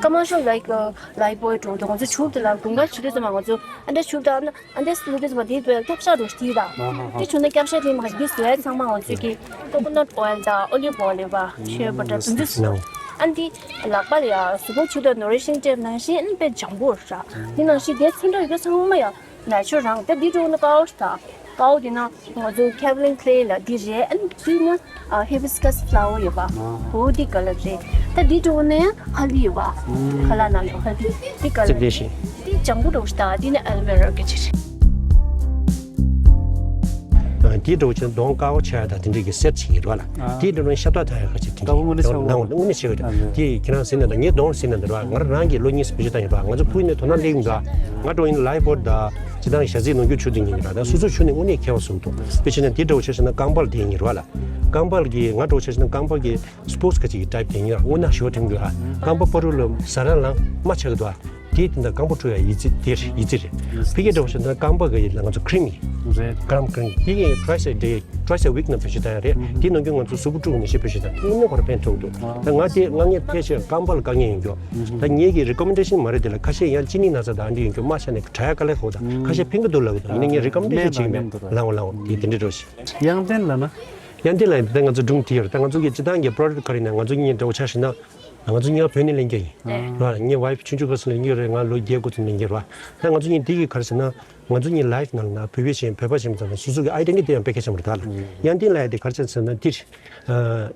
ཀ་མ་ཤོ་ལའིཀ་ལའིཕ་བོའི་འགྲོ་དུ་ང་ཚོ་ཆུ་དེ་ལ་དགུན་ཁ་ཆུ་དེ་ཚོ་མ་ང་ཚོ་ཨ་འདྲ་ཆུ་ད་ཨ་ན། ཨ་འདྲས་སུ་འདི་ཚོ་དེ་བས་སྐྱབས་ཤ་རུ་དེ་དང་། དེ་བྱུང་ན་སྐྱབས་ཤ་དེ་མ་གི་བཟོས་ཚང་མ་ང་ཚོས་ཀྱི་ཀོ་ཀོ་ནཊ་ཨོ་ཡལ་དང་ཨོ་ལིབ་ཨོ་ཡལ་བ་མཆོད་པ་འདྲ་དེ་ཚོ། ཨ་འདི་ལག་པ་ལ་ཡ་གཟུགས་པོ་ཆུ་དང་ནོ་རི་ཤིང་སྤྲད་ནང་བཞིན་ཨ་དཔེ་འཇམ་པོ་ར། དེ་ནང་བཞིན་དེ་ཚོན་ཁྲ་ཡོད་པ་ཚང་མ་ཡ་ནེ་ཅུ་རལ་རང་། དེ་འདི་འགྲོ་ན་ཀའོ་ཤ་དང་ཀའོ་དེ་ན་ང་ཚོ་ཁེ་བི་ལིང་ཁེ་ལ་འདི་རེད། ཨ་འདི་ན། ཨ་ཧི་བི་སི་ཀ་སི་ཕ་ལ་ཝར་ཡོད་པ། འོ་འདི་ཀ་ལར་རེད། ད་འདི་འགྲོ་ནས་ཧལ་དི་ཡོད་པ། ཁ་ལག་ནང་ཡོད་ཧལ་དི། འདི་ཀ་ལར་རེད། རྩིབ་ལེ་ཞིག་འདི་ལྗང་གུ་འདྲ་བོ་ཞིག་དང་འདི་ནི་ཨ་ལོ་ཝེ་ར་གི་ཅིག་རེད། ཨ་འདི་འདྲ་བོ་ཅན་གདོང་དཀར་པོ་ཆགས་ཡ་དང་དེ་འདྲ་གི་སེ་ཊི་ཅིག་ཡིན་རོགས་ལ། ཨ་འདི་འདྲ་བོ་ཤ་སྟག་ཐག་ཡག་ག་ཅིག་དེ་འདྲ་ལག་པ་དངོས་གནས་ཆགས་ཡོད། དངོས་གནས་ཆགས་ཡོད། ཨ་འདི་ཁྱེད་རང་ཟིན་ན་དང་ངའི་གདོང་ཟིན་ན་འདི་རོགས། ང་རང་གི་ལོ་གཉིས་སུ་བེད་སྤྱོད་བཏང་ཡོད་རོགས། ང་ཚོ་ཕུ་ཡིན་ནས་དོ་སྣང་སླེབས་ཡོང་འདུག་ང་འགྲོ་ཡིན་ལའི་ཕོ་ཌི་དང་ཇི་ལྟར་ཞ་ཚིག་ནང་རྒྱུ་ཆུ་དེ་ཉིན་ར་ད་སོ་སོ་ཆུ་ནི་དངོས་གནས་ཁྱད་པར་ཟུག་འདུག་དཔེ་བྱས་ན་འདི་འདྲ་བོ་ཆ་བཞག་ན་རྐང་པ་ལ་དེ་ཡིན་རོགས་ལ། རྐང་པ་ལ་གི་ང་འགྲོ་བོ་ཆ་བཞག་ན་རྐང་པ་གི་སི་པོར་ཊི་ག་ཅིག་གི་ཊའིབ་དེ་ཡིན་ར། དངོས་གནས་ཞོ་དྲན་དགོས་ར། རྐང་པ་པ་རུ་ལ་ཟ་ར་ལང་མ་ཆགས་འདུག་དེ་དེ་འདྲ་རྐང་པ་བཀྲུ་ཡ་ཡི་ཙི་དེ་ཡི་ཙི་རེད། ཕ་གི་འདྲ་བོ་ཆ་བཞག་ན་རྐང་པ་གི་ལ་ང་ཚོ་ཁི་རི་མི་རེད། ཀ་རམ་ཁི་རི་མི་དེ་གི་ཊུ་ཝའི་སི་ཨེ་ཌེ་ཊུ་ཝའི་སི་ཨེ་ཝིག་ནང་བེད་སྤྱོད་བཏང་ཡ་རེད། དེ་ནང་རྒྱུ་ང་ཚོ་གཟུགས་པོ་བཀྲུ་ནས་ཤི་བེད་སྤྱོད་བཏང་དེ་ནི་ཁོ་ར་ཕན་ཐོགས་འདུག་ད་ང་དེ་ང་ངས་ཕལ་ཆེར་རྐང་པ་ལ་དཀའ་ངལ་ཡོད་རྒྱུ། ད་ངེད་ཀྱི་རི་ཀོ་མེན་ཌེ་ཤན་མ་རེད། དེ་ལ་ཁ་ཤས་ཡང་གཅིན་སྙི་ན་ཚ་དང་འདི་ཡོད་རྒྱུ་མ་ཆ་ནས་དྲ་ཡ་དཀའ་ལས་ཁག་དང་ཁ་ཤས་ཕན་གི་འདུག་ལབ་གི་འདུག་ཡིན་ན་ངས་རི་ཀོ་མེན་ཌེ་ཤན་བྱེད་ཀྱི་མེད། ལའོ་ལའོ་དེ་དེ་འདྲ་འགྲོ་ཞིག་གཡང་ལྡན་ལ་ན། གཡང་ལྡན་ལ་ཡིན་ད་ང་ཚོ་སྒྲུང་དེ་ཡོད་རེད། ད་ང་ཚོ་གི་སྤྱི་བཏང་གི་པོ་རོ་ཇེག་ཊི་ག་རེ་ཡིན་ན་ང་ཚོ་གཉིས་འདྲ་བོ་ཆ་བཞག་ན་ང་ཚོ་གཉིས་ཀ་བོད་ནས་ལེན་རྒྱུ་ཡིན། ལའོ་ངའི་ཝའི་ཕི་ཆུང་ཆུང་སྐབས་སུ་ལེན་རྒྱུ་རེད། ང་ལོ་བརྒྱད་དགུ་ཙམ་ལེན་རྒྱུ་རེད། ད་ང་ཚོ་གཉིས་འདི་གི་ག་རེ་ཟེར་ན་ང་ཚོ་གཉིས་ལའིཕ་ནང་ལ་ན་བོད་པའི་ཞིང་བོད་པ་ཞིག་ཡིན་པ་ཙང་ན་སོ་སོ་གི་ཨའི་ཌེན་ཊི་ཊི་ཡང་དཔེ་གལ་ཆེན་པོ་རེད། ད་ལ་གཡང་ལྡན་ལབ་ཡ་དེ་ག་རེ་ཟེར་ན་འདིར་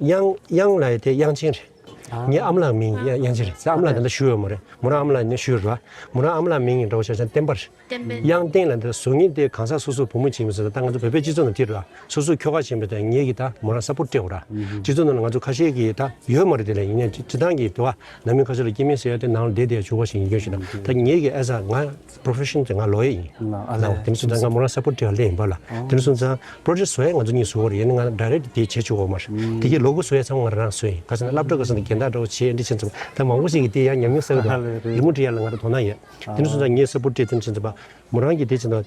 གཡང་གཡང་ལབ་ཡ་དེ་གཡང་ཆེན་རེད། ངའི་ཨ་མ་ལགས་མིང་གཡང་ཆེན་རེད། ཨ་མ་ལགས་ད་ལྟ་ཞུ་ཡོད་མ་རེད། མོ་རང་ཨ་མ་ལགས་ནས་ཞུ་ཡོད་རེད། མོ་རང་ཨ་མ་ལགས་མིང་ཡིན་འདྲ་བོ་ཆ་ཆ་བསྟན་པ་རེད། གཡང་ལྡན་ལ་འདི་བཟོ་མཁན་དེ་གང་ཟག་སོ་སོ་བུ་མོ་ཅིག་ཡིན་པ་ཟེར་ད་ང་ཚོ་བོད་པའི་སྤྱི་ཚོགས་ནང་དེ་རེད། སོ་སོ་ཁྱོ་ག་ཅིག་ཡིན་པ་ད་ངེད་ཀྱི་ད་མོ་རང་སཔོར་ཊི་སྤྲད་འོ་ར། སྤྱི་ཚོགས་ནང་ལ་ང་ཚོ་ཁ་ཤས་ཀྱི་ད་ཡོད་མ་རེད། དེ་ལ་ཡིན་ནའི་སྤྱི་བཏང་གི་དུ་བ་ནང་མི་ཁ་ཤས་ལ་སྐྱེ་དམན་ཟེར་ཡ་དེ་ནང་ལ་བསྡད་བསྡད་ཡ་བྱུག་པ་ཞིག་ཡིན་རྒྱུ་ཞིག་ན་ད་ངེད་ཀྱི་ཨེ་ཟ་ང་པོ་རོ་ཕེ་ཤན་དེ་ང་ལོ་ཡ་ཡིན། ལའོ་དེ་ནི་སོང་ཙང་ང་མོ་རང་སཔོར་ཊི་སྤྲད་ཡ་སླེབས་ཡིན་པ་ལ། དེ་ནི་སོང་ཙང་པོ་རོ་ཇེག་ཊི་བཟོ་ཡ་ང་ཚོ་གཉིས་བཟོ་གོ་རེད། ཡིན་ན་ང་ཌའི་རེག་ཊི་དེ་བྱེད་ཆོག་གོ་མ་རེད། དེ་གའི་ལོ་གོ་བཟོ་ཡ་ཚང་མ་ང་རང་བཟོས་ཡིན། ག་ཟེར་ན་སློབ་གྲྭ་ག་ཟེར་ན་རྒན་བདག་འདྲ་བོ་བྱེད་འདི་བྱེད་ཚུལ་ད་མང་པོ་ཞིག་གིས་དེ་ཡང་ཉམས་མྱོང་བསགས་འདུག་རི་མོ་འབྲི་ཡ་ལ་ང་རང་དོ་སྣང་ཡོད། དེ་ནི་སོང་ཙང་ངས་སཔོར་ཊི་སྤྲད་དེ་ནི་བྱེད་ཚུལ་པ་མོ་རང་གིས་དེ་བྱེད་ན།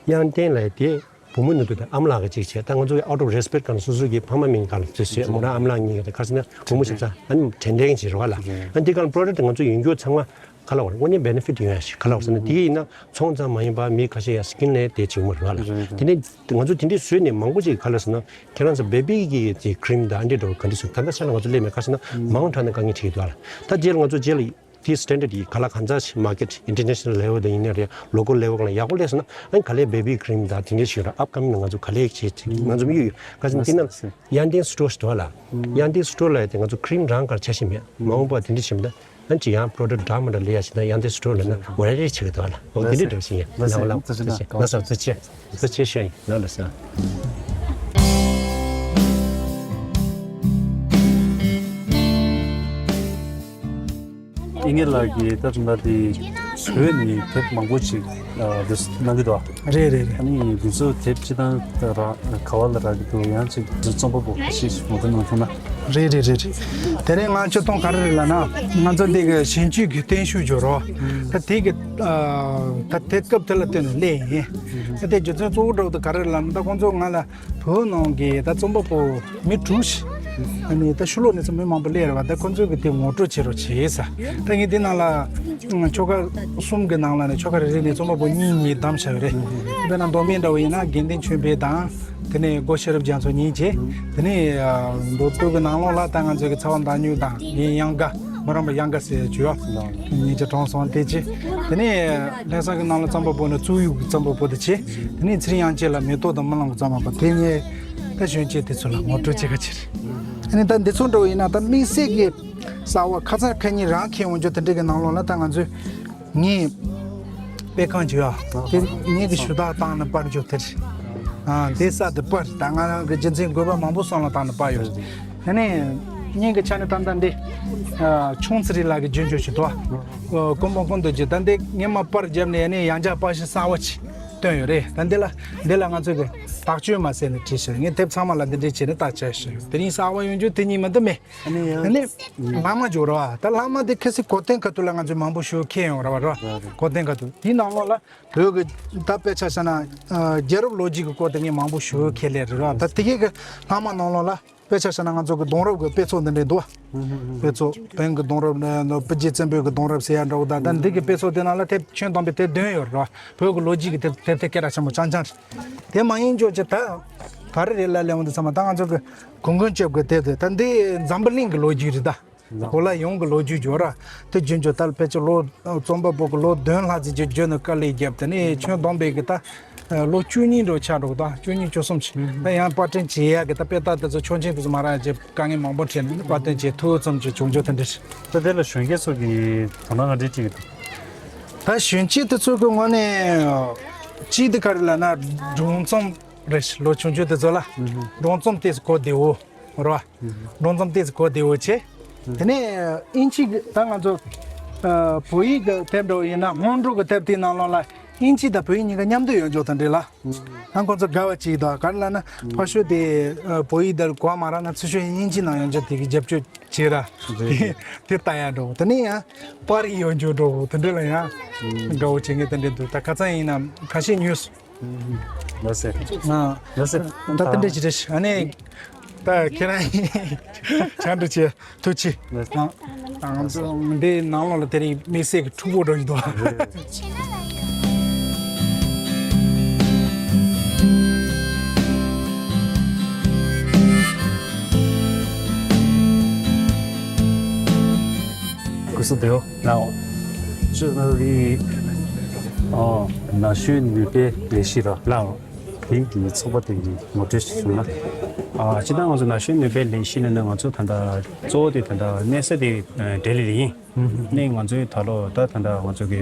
གཡང་ལྡན་ལབ་ཡ་དེ་བུ་མོ་ནུ་དུ་དང་ཨ་མ་ལགས་ཀྱིས་གཅིག་བྱས། ད་ང་ཚོ་གི་out of respect གང་སོ་སོ་གི་ཕ་མ་མིང་གང་ལ་བརྩི་བྱས། མོ་རང་ཨ་མ་ལགས་གཉིས་ཀྱི་ད་ག་ཟེར་ན་བུ་མོ་ཞིག་ད་ཨ་ནི་དྲན་དྲན་གྱི་རེད་བ་ལ། ཨ་འདི་གང་པོ་རོ་ཇེག་ཊི་ང་ཚོ་ཡིན་རྒྱུ་ཚང་མ་ ག་ལ་བར་དངོས་གནས་བེ་ནེ་ཕིཊ་ཡོང་ཡ་ཞིག་ག་ལ་བར་ཟེར་ན། དེ་ཡིན་ན་ཚོང་ཙམ་མ་ཡིན་པ་མི་ཁ་ཤས་ཡ་སི་ཀིན་ལས་དེ་བྱེད་ཀྱི་མ་རེད་བ་ལ། རེད་རེད། དེ་ནས་ང་ཚོ་དེ་འདྲའི་བཟོས་ནས་མང་པོ་ཅིག་ག་ལ་ཟེར་ན། ཁྱེད་རང་ཚོ་བེ་བི་གི་དེ་ཁི་རིམ་དང་འདི་འདྲ་ག་འདྲ་བཟོས། ད་ལྟ་ཆ་ལ་ང་ཚོ་སླེབས་མེད། ག་ཟེར་ན་མང་དྲགས་ནས་དཀའ་ངལ་འཕྲད་ཀྱི་འདུག་བ་ལ། ད་རྗེས་ལ་ང་ཚོ་རྗེས་ལ་དེའི་སི་ཊན་ཌར་ཌི་ག་ལ་གང་ཚ་ཞིག་མར་ཀེཊ་ཨིན་ཊར་ནེ་ཤ་ནལ་ལེ་ཝལ་དང་ཡིན་ན་རེད། ལོ་ཀལ་ལེ་ཝལ་སྒང་ལ་ཡག་པོ་སླེབས་སོང་ན། ཨ་ནི་ག་ལེར་བེ་བི་ཁི་རིམ་དང་དེ་འདྲ་ཞིག་ཡོད་ར། ཨབ་ཀ་མིང་ནང་ང་ཚོ་ག་ལེར་བྱེད་ཅིག་ང་ཚོ་མི་ཡོད་ཡོད། ག་ཟེར་ན་དེ་ན་གཡང་ལྡན་སི་ཊོར་ཞིག་འདུག་བ་ལ། གཡང་ལྡན་སི་ཊོར་ལ་ཡ་དེ་ང་ཚོ་ཁི་རིམ་རང་གར་ཆ་ཤས་མེད། མ་འོངས་པ་དེ་འདྲ་བྱེད་མི་ད། ཨ་ནི་ཅིག་ཡང་པོ་རོ་ཌག་འདྲ་མི་འདྲ་ལེན་ཡ་ཞིག་ད། གཡང་ལྡན་སི་ཊོར་ལབ་ན་ཝེ་རའི་ཊི་ཆེ་གི་འདུག་བ་ལ། འོ་དེ་འདྲ་འདྲ་བོ་ཞིག་ཡིན། ལགས་སོ། ལགས་སོ། ཐུགས་རྗེ་ཆེ། ལགས་སོ། ཐུགས་རྗེ་ཆེ། ལགས་ལགས་སོ། ཨིན་ངེ་ལགས་ཀྱིས་ད་དུང་ད་དེ་བོད་ནས་དེབ་མང་པོ་ཅིག་ཨ་དེ་གནང་གི་འདུག་ཨ། རེད་རེད་རེད། ཨ་ནི་དེ་ཚོ་དེབ་སྤྱི་བཏང་ད་ར་ག་བ་ལ་རག་གི་འདུག་ཡང་ཅིག་རྩོམ་པ་པོ་ཁ་ཤས་ཤིག་ངོ་སྤྲོད་གནང་ཐུབ་ན། རེད་རེད་རེད་རེད། དེ་རིང་ང་ཚོ་གཏོང་ག་རེ་རེད་ལབ་ན། ང་ཚོ་འདི་གི་ཞིབ་འཇུག་གི་བརྟན་བཞུགས་འབྱོར་རོ། ད་དེ་གི་ཨ་ད་དེ་སྐབས་དེ་ལ་བརྟེན་ནས་སླེབས་ཡིན། ད་དེ་རྒྱུ་མཚན་གཙོ་བོ་འདྲ་བོ་དེ་ག་རེ་རེད་ལབ་ན། ད་ཁོང་ཚོ་ང་ལ་བོད་ནང་གི་ད་རྩོམ་པ་པོ་མི་དྲུག་ཞིག་ཨ་ནི་ད་ཕྱི་ལོགས་ནས་ཚོ་མི་མང་པོ་སླེབས་རེད་བ། ད་ཁོང་ཚོས་གི་དེ་ངོ་སྤྲོད་བྱེད་རོགས་བྱེད་ས། ད་ངས་འདི་ནང་ལ་ཆོལ་ཁ་གསུམ་གི་ནང་ལ་ནས་ཆོལ་ཁ་རེ་རེ་ནས་རྩོམ་པ་པོ་གཉིས་གཉིས་བདམས་བྱ་བ་རེད། དཔེར་ན་མདོ་སྨད་འདྲ་བོ་ཡིན་ན་དགེ་འདུན་ཆོས་འཕེལ་དང་། དེ་ནས་སྒོ་ཤེས་རབ་རྒྱ་མཚོ་གཉིས་བྱས། དེ་ནས་མདོ་སྟོད་ཀྱི་ནང་ལོགས་ལ་ད་ང་ཚོ་གི་ཚ་བ་མདའ་སྨྱུག་དང་ངའི་གཡང་དགའ་མོ་རམ་པ་གཡང་དགའ་ཟེར་བྱོས་ཉིན་གྱི་གྲོང་སོང་དེ་བྱས། དེ་ནས་ལྷ་ས་གི་ནང་ལ་རྩོམ་པ་པོ་ནི་གཙུག་གཡུག་གི་རྩོམ་པ་པོ་དེ་བྱས། དེ་ནས་ཚེ་རིང་དབྱངས་ཅན་ལགས་མེ་ཏོག་དང་རྨི་ལམ་གྱི་རྩོམ་པ་པོ་དེ་ངས་ད་གཞོན་སྐྱེས་དེ་ཚོ་ལ་ངོ་སྤྲོད་བྱེད་ཁ་ཕྱིར། ཨ་ནི་ད་འདི་ཚོ་འདྲ་བོ་ཡིན་ན་ད་དམིགས་བསལ་གྱི་གསར་བ་ཁ་སང་ཁ་ཉིན་རང་ཁྱེར་འོང་རྒྱུ་དེ་འདྲ་གི་ནང་ལོགས་ལ་ད་ང་ཚོས། ངས་དཔེ་ཁང་བྱོས་ཨ། དེ་ངས་ཀྱི་ཞུ་དག་བཏང་ནས་པར་འཇོག་དེ་རེད། ཨ་དེ་ས་དེ་པར་ད་ང་རང་གི་རྒྱུ་མཚན་དགོས་པ་མང་པོ་བསམ་བློ་བཏང་ནས་པར་ཡོད་རེད། ཨ་ནི་ངས་ཀྱི་ཆ་ནས་ད་ལྟ་འདི་ཨ་ཆུང་ཚེ་རིང་ལགས་ཀྱི་རྒྱུན་འཇོག་ཞུ་དོ། ཀུན་སྤངས་ཀུན་ཏུ་རྒྱུ་ད་འདི་ངས་མ་པར་བརྒྱབ་ནས་ཨ་ནི་ཡང་བསྐྱར་པར་གཞི་གསར་བ་ཅིག་བཏོན་ཡོད་རེད། ད་འདི་ལ་འདི་ལ་ང་ཚོས་ཀྱི་དག་བཅོས་མ་ཟེར་ནས་བྲིས་ཤག་ངས་དེབ་ཚང་མ་ལ་འདི་འདྲས་བྱས་ནས་དག་བཅོས་ཞུ་ཡོད། དེ་རིང་གསར་བ་ཡོང་རྒྱུ་དེ་གཉིས་མ་གཏོགས་མེད། ཨ་ནི་ཡང་ཨ་ནི་ཨུམ། ལྷག་མ་འཇོག་ར་བ། ད་ལྷག་མ་དེ་ཁ་སང་གོ་སྟོན་ཁ་ཐུག་ལ་ང་ཚོས་མང་པོ་ཞུ་ཁེལ་ཡོང་ར་བ་ར། རེད་རེད། གོ་སྟོན་ཁ་ཐུག་དེའི་ནང་ལོགས་ལ་བོད་ཀྱི་ད་དཔེ་ཆ་བཞག་ན་ཨ་རྒྱལ་རབས་ལོ་རྒྱུས་ཀྱི་སྐོར་དེ་ངས་མང་པོ་ཞུ་ཁེལ་ལེ་རེད་ར། ད་དེ་གའི་གི་ལྷག་མ་ནང་ལོགས་ལ་དཔེ་ཆ་བཞག་ན་ང་ཚོ་གི་གདུང་རབས་ཀྱི་དཔེ་ཚོགས་འདི་འདྲས་འདུག་བ། ཨུམ་ཨུམ་ཨུམ། དཔེ་ཚོགས་བོན་གྱི་གདུང་རབས་ནས་ནོ་སྤུ་རྒྱལ་བཙན་པོའི་གི་གདུང་རབས་ཟེར་ཡ་འདྲ་བོ། ད་ད་འདི་གི་དཔེ་ཚོགས་དེ་ནང་ལ་དེབ་ཁྱོན་བསྡོམས་པའི་དེབ་བདུན་ཡོད་རེད་ར། བོད་ཀྱི་ལོ་རྒྱུས་ཀྱི་དེབ་དེབ་དེ་སྐད་གྲགས་ཆེན་པོ་རྐྱང་རྐྱང་རེད། དེ་མ་ཡིན་ཅོག་ཅིག་ད་ག་རེ་རེད་ལ་ལེ་འོང་དུ་ཚང་མ་ད་ང་ཚོ་གི་གུར་མགོན་སྐྱབས་ཀྱི་དེབ་དེ་ད་འདི་འཛམ་བུ་གླིང་གི་ལོ་རྒྱུས་རེད་ད། གོ་ལ་ཡོངས་ཀྱི་ལོ་རྒྱུས་འབྱོར་ར། དེ་རྒྱུན་འཇོག་ལྟར་ཕལ་ཆེར་ལོ་རྩོམ་པ་པོ་གི་ལོ་བདུན་ལྷག་ཙམ་གྱི་རྒྱུན་དུ་དཀའ་ལས་བརྒྱབ། དེ་ནས་ཁྱོན་བསྡོམས་པའི་གི་ད་ལོ་བཅུ་གཉིས་འགྲོ་ཆགས་འགྲོ་གི་ད་བཅུ་གཉིས་བཅུ་གསུམ་ཞིག་ད་ཡང་པར་སྐྲུན་བྱེད་ཡག་གི་ད་དཔེ་ལྟ་དེ་ཚོ་ཆོག་མཆན་དེ་ཚོ་མ་རག་ཅེས་དཀའ་ངལ་མང་པོ་འཕྲད་ནས་པར་སྐྲུན་བྱེད་ཐུབ་ཙམ་གྱི་བྱུང་རྒྱུ་དེ་འདྲ་ཞིག་ད་དེ་ལ་གཞོན་སྐྱེས་ཚོ་གིས་དོ་སྣང་ག་འདྲས་བྱེད་ཀྱི་འདུག་ད་གཞོན་སྐྱེས་དེ་ཚོ་གི་ངོས་ནས་གཅིག་དེ་ག་རེ་ལབ་ན་སྒྲུང་རྩོམ་རེད། ལོ་ཆུང་ཆུང་དེ་ཚོ་ལ་སྒྲུང་རྩོམ་དེ་གོ་བདེ་བོ་རེད་བ། སྒྲུང་རྩོམ་ཏོག་ཙམ་གོ་བདེ་བོ་བྱས། དེ་ནས་དབྱིན་ཇི་གི་ད་ང་ཚོ་ཨ་བོད་ཡིག་གི་དེབ་འདྲ་བོ་ཡིན་ན་སྔོན་འགྲོ་གི་དེབ་དེའི་ནང་ལོགས་ལ་དབྱིན་ཇི་དང་བོད་ཡིག་གཉིས་ཀ་མཉམ་དུ་ཡོད་འཇོག་དང་འབྲེལ་ལ། ཨ་ཁོང་ཚོ་དགའ་བ་ཅིག་དང་ག་རེ་ལབ་ན་ཕར་ཕྱོགས་དེ་ཨ་བོད་ཡིག་དེ་གོ་མ་རག་ན་ཚུར་ཕྱོགས་དབྱིན་ཇི་ནང་ཡོད་འཇོག་དེ་གི་རྒྱབ་སྐྱོར་བྱེད་ར། རེད། དེ་ལྟ་ཡག་འདྲ་བོ། དེ་ནས་ཡང་པར་ཡིག་ཡོད་འཇོག་འདྲ་བོ་དེ་འདྲ་ལ་ཡང་དགའ་བོ་བྱེད་མཁན་དེ་འདྲ་འདུག་ད་ཁ་སང་ཡིན་ན་ཁ་ཤས་ཉོས་སོང་། ལགས་སེ། ཨ། ལགས་སེ། ད་ལྟ་འདྲ་ཅིག་རེད། ཨ་ནི། ད་ཁྱེད་རང་ཆ་འདྲ་བྱས་ཐུགས་རྗེ་ཆེ། ལགས་སེ། ཨ། ང་ཚོ་འདི་ནང་ལོགས་ལ་དེ་རིང་དམིགས་བསལ་གྱི་ཕྲུ་གུ་འགྲོ་ཡི་འདུག་སྐུ་གཟུགས་བདེ་པོ། ལའོ། ཅི་ན་རི། ཨ། ན་གཞོན་ནུས་པའི་ལས་གཞི་ར། ལའོ། དེང་གི་ཚོགས་པ་དེ་གི་ངོ་སྤྲོད་ཞིག་ཞུ་ན། ཨ། སྤྱིར་བཏང་ང་ཚོ་ན་གཞོན་ནུས་པའི་ལས་གཞི་ལབ་ན་ང་ཚོ་ད་ལྟ་གཙོ་བོ་དེ་ད་ལྟ་གནས་ས་དེ་ལྡི་ལི་རེད་ཡིན། ནས་ང་ཚོའི་ད་ལོ་ད་ད་ལྟ་ང་ཚོ་གི་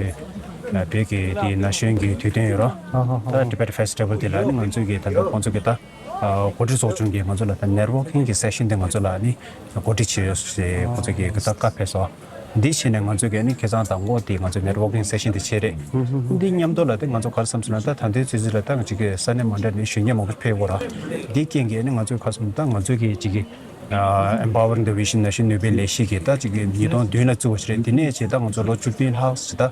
བོད་ཀྱི་དེ་ན་གཞོན་གྱི་དུས་སྟོན་ཡོད་ར། ད་Tibet Festival དེ་ལ་ནི་ང་ཚོའི་གི་ད་ལྟ་ཁོང་ཚོ་གི་ད། ཨ། གོ་སྒྲིག་ཚོགས་ཆུང་གིས་ང་ཚོ་ལ་ད་networking གི་session དེ་ང་ཚོ་ལ་ནི་གོ་སྒྲིག་བྱས་ཡོད་ཞེས་ཁོང་ཚོ་གིས་གི་ད་བཀའ་ཕེབས་སོང་། འདི་བྱས་ནས་ང་ཚོ་གིས་ནི་ཁ་སང་དང་པོ་དེ་ང་ཚོ་networking session དེ་བྱས་རེད། འདི་མཉམ་དུ་ལ་དེ་ང་ཚོ་ག་རེ་བསམ་སོང་ན་ད་ད་ལྟའི་ཚོད་ཚོད་ལ་ད་ང་ཅིག་གི་ས་གནས་མ་འདྲ་ནས་གཞོན་སྐྱེས་མང་པོ་ཕེབས་ཡོད་ར། འདི་རྐྱེན་གིས་ནི་ང་ཚོའི་ཁ་སང་ད་ང་ཚོ་གི་ཅིག་གི་ Empowering the Vision Nation ནུས་པའི་ལས་གཞི་གི་ད་ཅིག་གི་ཉིས་སྟོང་བདུན་ལ་བཙུགས་པ་ཞིག་རེད། དེ་ནས་བྱས་ད་ང་ཚོ་ལོ་བཅུ་བདུན་ལྷག་ཙམ་ད་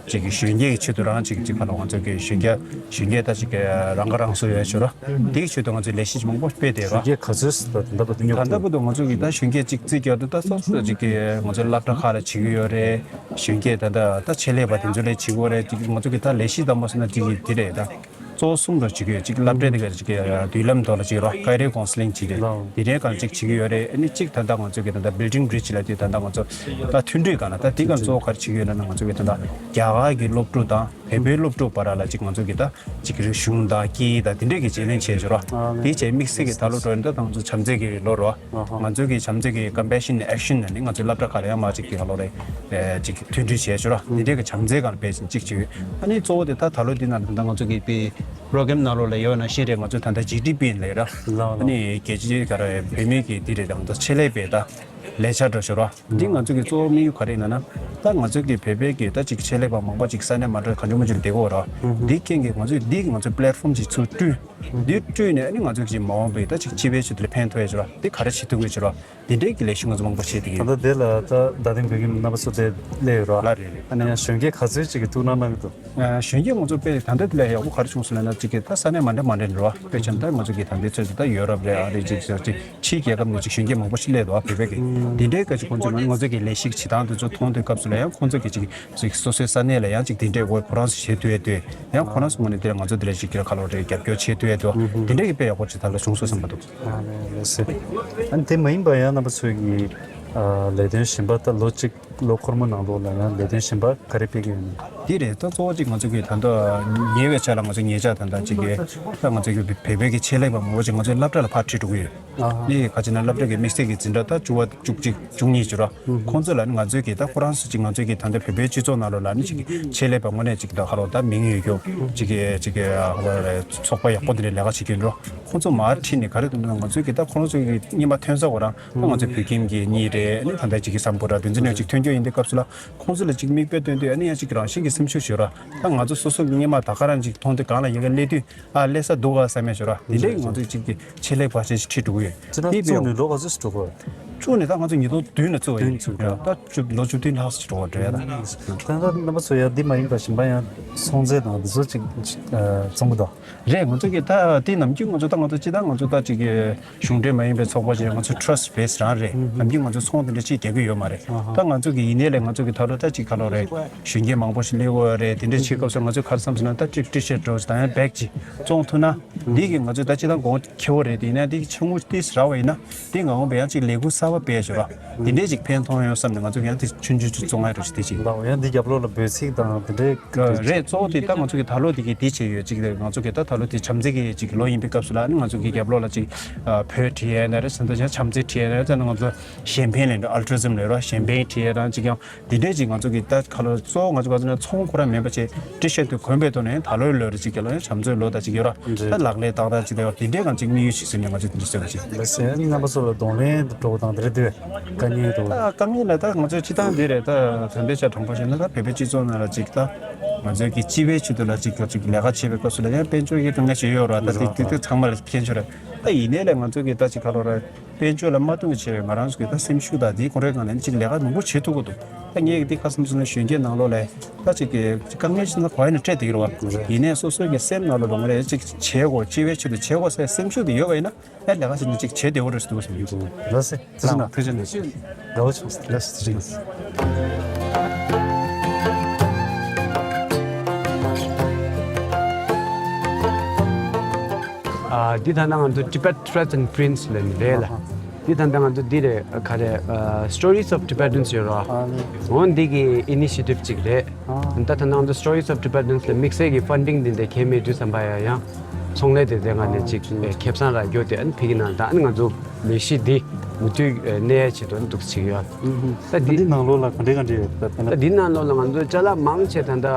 ཅིག་གི་གཞོན་སྐྱེས་ཀྱི་ཆེད་དུ་རང་ཅིག་ཅིག་ག་ལ་ང་ཚོ་གི་གཞོན་སྐྱེས་གཞོན་སྐྱེས་ད་ཅིག་གི་རང་ཁ་རང་གསོ་ཡོད་ཞུ་ར། དེའི་ཆེད་དུ་ང་ཚོས་ལས་གཞི་མང་པོ་སྤེལ་བསྡད་ར། གཞོན་སྐྱེས་ག་ཚོད་ད་ད་ལྟ་བར་དུ་ད་ལྟ་བར་དུ་ང་ཚོ་གི་ད་གཞོན་སྐྱེས་ཅིག་བརྩི་རྒྱག་ཏུ་ད་སོ་སོ་ཅིག་གི་ང་ཚོ་སློབ་གྲྭ་ཁག་ལ་བྱེད་ཀྱི་ཡོད་རེད། གཞོན་སྐྱེས་ད་ད་ད་ཆེད་ལས་པ་དེ་ཚོ་ལས་བྱེད་ཀྱི་ཡོད་རེད། ཅིག་ང་ཚོ་གི་ད་ལས་གཞི་དང་པོ་ཟེར་ན་ཅིག་གི་དེ་རེད་ད། གཙོ་བོ་གསུམ་ར་བྱེད་ཀྱི་ཡོད། གཅིག་སློབ་གྲྭ་དེ་ག་ཅིག་གི་མདུན་ལམ་ཐོག་ལ་ཅིག་རོ་ཀ་རི་ཀོན་སི་ལིང་བྱེད་ཀྱི་ཡོད། དེ་འདྲའི་གང་ཅིག་བྱེད་ཀྱི་ཡོད་རེད། ཨ་ནི་གཅིག་ད་ལྟ་ང་ཚོ་གི་ད་ལྟ་Building Bridge ལ་དེ་ད་ལྟ་ང་ཚོ་ད་མཐུན་སྒྲིལ་གང་ལ་ད་དེ་གང་གཙོ་བོ་ག་རེ་བྱེད་ཀྱི་ཡོད་ན་ང་ཚོ་གི་ད་ལྟ་རྒྱ་གར་གྱི་སློབ་ཕྲུག་དང་བོད་པའི་སློབ་ཕྲུག་བར་ལ་ཅིག་ང་ཚོ་གི་ད་ཅིག་རིག་གཞུང་དང་སྐད་ཡིག་དང་དེ་འདྲས་ཀྱི་བརྗེ་ལེན་བྱས་བྱུང་རོ། དེ་བྱས་དམིགས་བསལ་གྱི་ད་ལོ་འགྲོ་ཡིན་ད་ང་ཚོ་བྱམས་བརྩེ་གི་ལོ་རོ། ང་ཚོ་གི་བྱམས་བརྩེ་གི་Compassion Action ནི་ང་ཚོའི་སློབ་གྲྭ་ཁག་ལ་ཡང་མ་ཅིག་གི་ཧ་ལོ་རེད། ཅིག་མཐུན་སྒྲིལ་བྱས་བྱུང་རོ། དེ་འདྲས་ཀྱི་བྱམས་བརྩེ་གང་ལ་སྤེལ་ཅིག་ཅིག་བྱས། ཨ་ནི་གཙོ་བོ་དེ་ད་ད་ལོ་འདི་ནང་ད་ང་ཚོ་གི་དེ་པྲོ་གྷ་རམ་ནང་ལོགས་ལ་ཡོད་ན་ཤེས་རེད། ང་ཚོ་ད་ལྟ་ཇི་ཌི་པི་ལ་ར། ཨ་ནི་རྒྱལ་སྤྱིའི་ག་རེ་བོད་མི་གི་འདི་རེད། ད་ང་ཚོ་ཆེད་ལས་པའི་ད་ལས་འཆར་འགྲོ་ཤོར་བ་འདི་ང་ཚོ་གི་གཙོ་བོ་དམིགས་ཡུལ་ག་རེ་ཡིན་ན། ད་ང་ཚོ་གི་བོད་པའི་གི་ད་ཅིག་ཆེད་ལས་པ་མང་པོ་ཅིག་ས་གནས་མ་འདྲ་གང་བྱུང་མ་བྱུང་བསྡད་ཀྱི་ཡོད་ར། འདི་རྐྱེན་གྱིས་ང་ཚོས་འདི་ང་ཚོ་པི་ལེ་ཊི་ཕོམ་ཅིག་ཚུར་བསྐྲུན། འདི་བསྐྲུན་ནས་ཨ་ནི་ང་ཚོ་གི་མ་འོངས་པའི་ད་ཅིག་སྤྱི་པའི་ཆེད་དུ་ལ་ཕན་ཐོགས་ཡ་ཅིག་ར་འདི་ག་རེ་བྱེད་ཐུབ་ཀྱི་ཡོད་ཅིག་ར། འདི་འདྲའི་གི་ལས་གཞི་ང་ཚོ་མང་པོ་བྱེད་བསྡད་ཀྱི་ད་ཡོད། ལྟ་དེ་ལ་ད་བརྡ་དོན་བོད་ཁྱིམ་རྣམ་པ་ཚོ་དེ་སླེབས་ཡོད་ར། ལ་རེད་རེད། ཨ་ནི་ཡང་གཞོན་སྐྱེས་ག་ཚོད་ཅིག་གི་ཐུགས་སྣང་གནང་གི་འདུག་གཞོན་སྐྱེས་ང་ཚོ་དཔེ་ད་ལྟ་དེ་ལ་ཡག་པོ་ག་རེ་བྱུང་སོང་ལབ་ན་ཅིག་གི་ད་ས་གནས་མ་འདྲ་མ་འདྲ་ནས་ར། དཔེ་བྱས་ན་ད་ང་ཚོ་གི་ད་ལྟའི་ཚོད་དུ་ད་ཡོ་རོབ་རེད། ཨ་རི་ཅིག་ཅིག་ཕྱིའི་རྒྱལ་ཁབ་ནས་ཅིག་གཞོན་སྐྱེས་མང་པོ་ཞིག་སླེབས་འདུག་བོད་པའི་གི་དེ་འདྲའི་ག་ཅིག་ཁོང་ཚོ་ང་ང་ཚོ་གི་ལས་གཞི་གི་བྱེད་སྟངས་དེ་ཚོ་མཐོང་དུས་སྐབས་སུ་ལ་ཡང་ཁོང་ཚོ་གི་ཅིག་ཅིག་སོ་སོའི་ས་གནས་ལ་ཡང་ཅིག་དེ་འདྲའི་ཁོ་རང་ཚོ་བྱེད་ཐུབ་ཡ་དུས་ཡང་ཁོ་རང་ཚོ་ངོས་ནས་དེ་ལ་ང་ཚོ་དེ་ལ་ཅིག་ག་ལོ་རེ་རྒྱབ་སྐྱོར་བྱེད་ཐུབ་ཡ་དུས་དེ་འདྲའི་གི་དཔེ་ཡག་པོ་ཅིག་ད་ལ་བྱུང་སོང་བསམ་པ་འདུག་ཨ་ནི་ལགས་སེ། ཨ་ནི་དེ་མ་ཡིན་པ་ཡང་རྣམ་པ་ཚོས་ཀྱི་ཨ་ལས་དོན་གཞན་པ་ད་ལོ་གཅིག་ལོ་འཁོར་མོ་ནང་ལོགས་ལ་ཡང་ལས་དོན་གཞན་པ་ག་རེ་སྤེལ་གྱི་ཡོད་ན། དེ་རེད། ད་གཙོ་བོ་གཅིག་ང་ཚོ་གི་ད་ལྟ་ཉེ་བའི་ཆར་ལ་ང་ཚོ་ཉེ་ཆར་ད་ལྟ་གཅིག་གི་ད་ང་ཚོ་གི་བོད་པའི་གི་ཆེད་ལས་པ་མང་པོ་ཅིག་ང་ཚོའི་སློབ་གྲྭ་ལ་ཕར་ཁྲིད་འགྲོ་གི་ཡོད། ཨ་ནི་ག་ཅིག་ན་སློབ་གྲྭ་གི་དམིགས་བསལ་གྱི་འཛིན་གྲྭ་ད་བཅུ་པ་བཅུ་གཅིག་བཅུ་གཉིས་ཅིག་ར། ཁོང་ཚོ་ལ་ནི་ང་ཚོས་གི་ད་ཁོ་རང་ཚོ་ཅིག་ང་ཚོའི་གི་ད་ལྟ་བོད་པའི་སྤྱི་ཚོགས་ནང་ལོགས་ལ་ནི་ཅིག་ཆེད་ལས་པ་དངོས་གནས་ཅིག་ད་ཧ་རོ་ད་མིང་ཡོད་རྒྱུ་ཅིག་གི་ཅིག་གི་ཧ་རོ་རེ་ཚོགས་པ་ཡག་པོ་འདི་འདྲའི་ལས་ཀ་བྱེད་ཀྱི་ཡོད་འགྲོ། ཁོང་ཚོ་མར་ཁྲིད་ནས་ག་རེ་འདུག་ན་ང་ཚོའི་གི་ད་ཁོ་རང་ཚོའི་གི་སྔོན་མ་ཐོན་ས་ཁོ་རང་ད་ང་ཚོའི་བོད་ཁྱིམ་གྱི་གཉིས་རེད། ནི་ད་ལྟ་ཅིག་གི་སམ་བྷོ་ཊ་དེ་ཚོ་ནས་ཅིག་ཐོན་རྒྱུ་ཡིན་དུས་སྐབས་སུ་ལ་ཁོང་ཚོ་ལ་ཅིག་མིག་དཔེ་སྟོན་དུས་ཨ་ནི་ཡང་ཅིག་རང་བཞིན་གྱི་སེམས་ཤུགས་ཤོར་ར། ད་ང་ཚོ་སོ་སོ་གི་སྔོན་མ་ད་ག་རང་ཅིག་མཐོང་དུས་གང་ལ་ཡི་གེ་སླེབས་དུས། ཨ་ལས་ས་འདུག་ག་བསམ་ཡ་ཞོར་བ་འདི་འདྲའི་ང་ཚོས་གཅིག་གི་ཆེད་ལས་པ་ཞིག་ཁྲིད་འགྲོ་གི་ཡོད། ཅི་ད་དེ་བཅུ་ནས་ལོ་ག་ཚོད་ཞིག་འགྲོ་གི་ཡོད། བཅུ་ནས་ད་ང་ཚོ་ཉིས་སྟོང་བདུན་ལ་བཙུགས་པ་ཡིན། བདུན་བཙུགས་པ། ད་བཅུ་ལོ་བཅུ་བདུན་ལྷག་ཙམ་འགྲོ་བ་འགྲོ་ཡ་ད། ད་ལྟ་རྣམ་པ་ཚོ་ཡ་འདི་མ་ཡིན་པ་གཞན་པ་ཡང་སྲུང་བརྩི་དང་འདི་ཚོ་ཅིག་བྱུང་གི་འདུག་རེད། ང་ཚོ་གི་ད་དེ་ནམ་རྒྱུན་ང་ཚོ་ད་ང་ཚོ་སྤྱི་བཏང་ང་ཚོ་ད་ཅིག་གི་གཞུང་འབྲེལ་མ་ཡིན་པའི་ཚོགས་པ་ཅིག་ང་ཚོ་Trust Base རང་རེད། ནམ་རྒྱུན་ང་ཚོ་ཚོང་དེ་འདྲ་ཅིག་རྒྱག་གི་ཡོད་མ་རེད། ད་ང་ཚོ་གི་ཡིན་ནའི་ལས་ང་ཚོ་གི་ད་ལོ་ད་ཅིག་ག་ལོ་རེད། གཞོན་སྐྱེས་མང་པོ་ཞིག་སླེབས་ཡོད་རེད། དེ་འདྲའི་ཆེད་སྐབས་སུ་ང་ཚོས་ག་རེ་བསམ་ཟེར་ན་ད་ཅིག་ཊི་ཤར་ཊི་འདྲ་བོ་ཞིག་དང་ཡང་བེག་ཅིག་བཙོང་ཐུབ་ན་འདི་གི་ང་ཚོས་ད་ཅི་ད་གོང་ཁེ་བོ་རེད། དེ་ཡིན་ན་འདི་གི་ཆུང་ངུ་ཏིས་རག་པ་ཡིན་ན་འདི་ང་འོང་པ་ཡང་ཅིག་ལས་འགུལ་གསར་པ་སྤེལ་ཞོར་ར་དེ་འདྲའི་ཅིག་ཕན་ཐོགས་ཡོང་བསམ་ནས་ང་ཚོ་ཡང་དེ་ཆུང་ཆུང་ཅིག་བཙོང་ཡ་འདྲ་བོ་ཞིག་དེ་ཅིག་ལའོ། ཡང་འདི་རྒྱབ་ལོགས་ལ་འབོད་ཚིག་དང་དེ་འདྲའི་རེད། གཙོ་བོ་དེ་ད་ང་ཚོ་གི་ད་ལོ་དེ་གི་དེ་བྱས་ཡོད་ཅིག་རེད། ང་ཚོ་གི་ད་ད་ལོ་དེ་བྱམས་བརྩེ་གི་ཅིག་ལོ་ཡིན་པའི་སྐབས་སུ་ལ་ནི་ང་ཚོ་གི་རྒྱབ་ལོགས་ལ་ཅིག་བོད་བྲིས་ཡ་ན་རེད། ས་མཐའ་ཅིག་བྱམས་བརྩེ་བྲིས་ཡ་ན་རེད། ད་ནི་ང་ཚོ་གཞན་ཕན་ལས་འགྲོ་ཨལ་ཊུ་རི་ཛམ་ལས་རོ་གཞན་ཕན་བྲིས་ཡ་རང་ཅིག་ཡང་། དེ་འདྲས་ཅིག་ང་ཚོ་གི་ད་ཁ་ལོ་གཙོ་བོ་ང་ཚོ་ག་ཚོད་ན་ཚོང་ཁོ་རང་མེད་པ་བྱས་ཊི་ཤར་ཊི་གོན་པའི་ཐོག་ནས་ད་ལོའི་ལོ་རེ་ཅིག་གི་ལོ་ཡང་བྱམས་བརྩེའི་ལོ་དང་ཅིག་ཡོད་ར། ད་ལག་ལེན་ཏག་ཏག་ཅིག་ད་ཡོད་དེ་འདྲས་གང་ཅིག་དམིགས་ཡུལ་ཞིག་ཟིན་ནས་ང་ཚོ་དེ་འདྲས་བྱེད་པ་ཅིག་ལགས་སེ། ཨ་ནི་རྣམ་པ་ཚོ་ལ་གདོང་ལེན་འགྲོ་དང་དེ་འདྲས་དེ་དཀའ་ངལ་འགྲོ། ད་དཀའ་ངལ་ལ་ད་ང་ཚོའི་སྤྱི་བཏང་འདི་རེད། ད་དོན་དེ་ཆ་དྲང་པོ་བཤད་ན་ད་བོད་པའི་སྤྱི་ཚོགས་ནང་ལ་ཅིག་ད་ང་ཚོའི་གི་སྤྱི་པའི་ཆེད་དུ་ལ་ཅིག་ཅིག་ལས་ཀ་བྱེད་པའི་སྐབས་སུ་ལ་ཡང་དཔལ་འབྱོར་གྱི་དཀའ་ངལ་ཞིག་ཡོད་ར། ད་དེ་དེ་དེ་ཚང་མ་ལ་མཁྱེན་ཆོག་ར། ད་ཡིན་ནའི་ལས་ང་ཚོ་གི་ད་ཅིག་ཁ་ལོ་ར། དཔལ་འབྱོར་ལ་མ་བསྟུན་པ་བྱས་པའི་ང་རང་ཚོ་གི་ད་སེམས་ཤུགས་དང་དེའི་ཁོ་རའི་སྒང་ནས་ཅིག་ལས་ཀ་མང་པོ་བྱེད་ཐུབ་ཀྱི་འདུག་ད་ངས་འདི་ཁ་སང་ཚོ་ན་གཞོན་སྐྱེས་ནང་ལོགས་ལ་ད་ཅིག་གི་དཀའ་ངལ་ཞིག་ན་གོ་ཡ་ནས་འཕྲད་བསྡད་ཀྱི་རེད་བ། ཡིན་ནའི་སོ་སོ་གི་སེམས་ནང་ལ་རང་རེ་ཅིག་བྱེད་དགོས་སྤྱི་པའི་ཆེད་དུ་བྱེད་དགོས་ཟེར་སེམས་ཤུགས་དེ་ཡོད་པ་ཡིན་ན་ཡང་ལས་ཀ་ཞིག་ནི་ཅིག་བྱེད་བདེ་བོ་རེད་འདུག་བསམ་གྱི་འདུག་ལགས་སེ། ཐུགས་རྗེ་གནང་། ཐུགས་རྗེ་གནང་། དགའ་བོ་བྱུང་། ལགས་སེ། ཐུགས་རྗེ་གནང་། ཨ། འདི་ད་ལྟ་ང་ཚོ་Tibet Threads and Prints ལབ་ནི་རེད་ལ། འདི་ད་ལྟ་ང་ཚོ་འདི་རེད། ག་རེ། ཨ། Stories of Tibetans ཡོད་རོ། འོ་འདི་གི་ཨི་ནི་ཤི་ཊིབ་ཅིག་རེད། ད་ད་ལྟ་ང་ཚོ་Stories of Tibetans ལ་དམིགས་བསལ་གྱི་ཕན་ཌིང་འདི་འདྲ་གང་མེད་དུས་ཙམ་པ་ཡ་ཡང་ཚོང་ལས་དེ་ཚོའི་ངང་ནས་ཅིག་ཁེ་བཟང་རག་རྒྱུ་དེ་ཨ་ནི་ཕ་གི་ནང་ད་ཨ་ནི་ང་ཚོ་ལས་གཞི་འདི་མུ་མཐུད་གནས་ཡ་ཆེད་དུ་ཨ་ནི་འདུག་བྱེད་ཀྱི་ཡོད། ད་འདི་ནང་ལོགས་ལ་ག་འདྲའི་ག་འདྲའི་ཡོད་པ་ཕན་ད་འདི་ནང་ལོགས་ལ་ང་ཚོ་ཅ་ལག་མང་ཆེ་ད་ལྟ་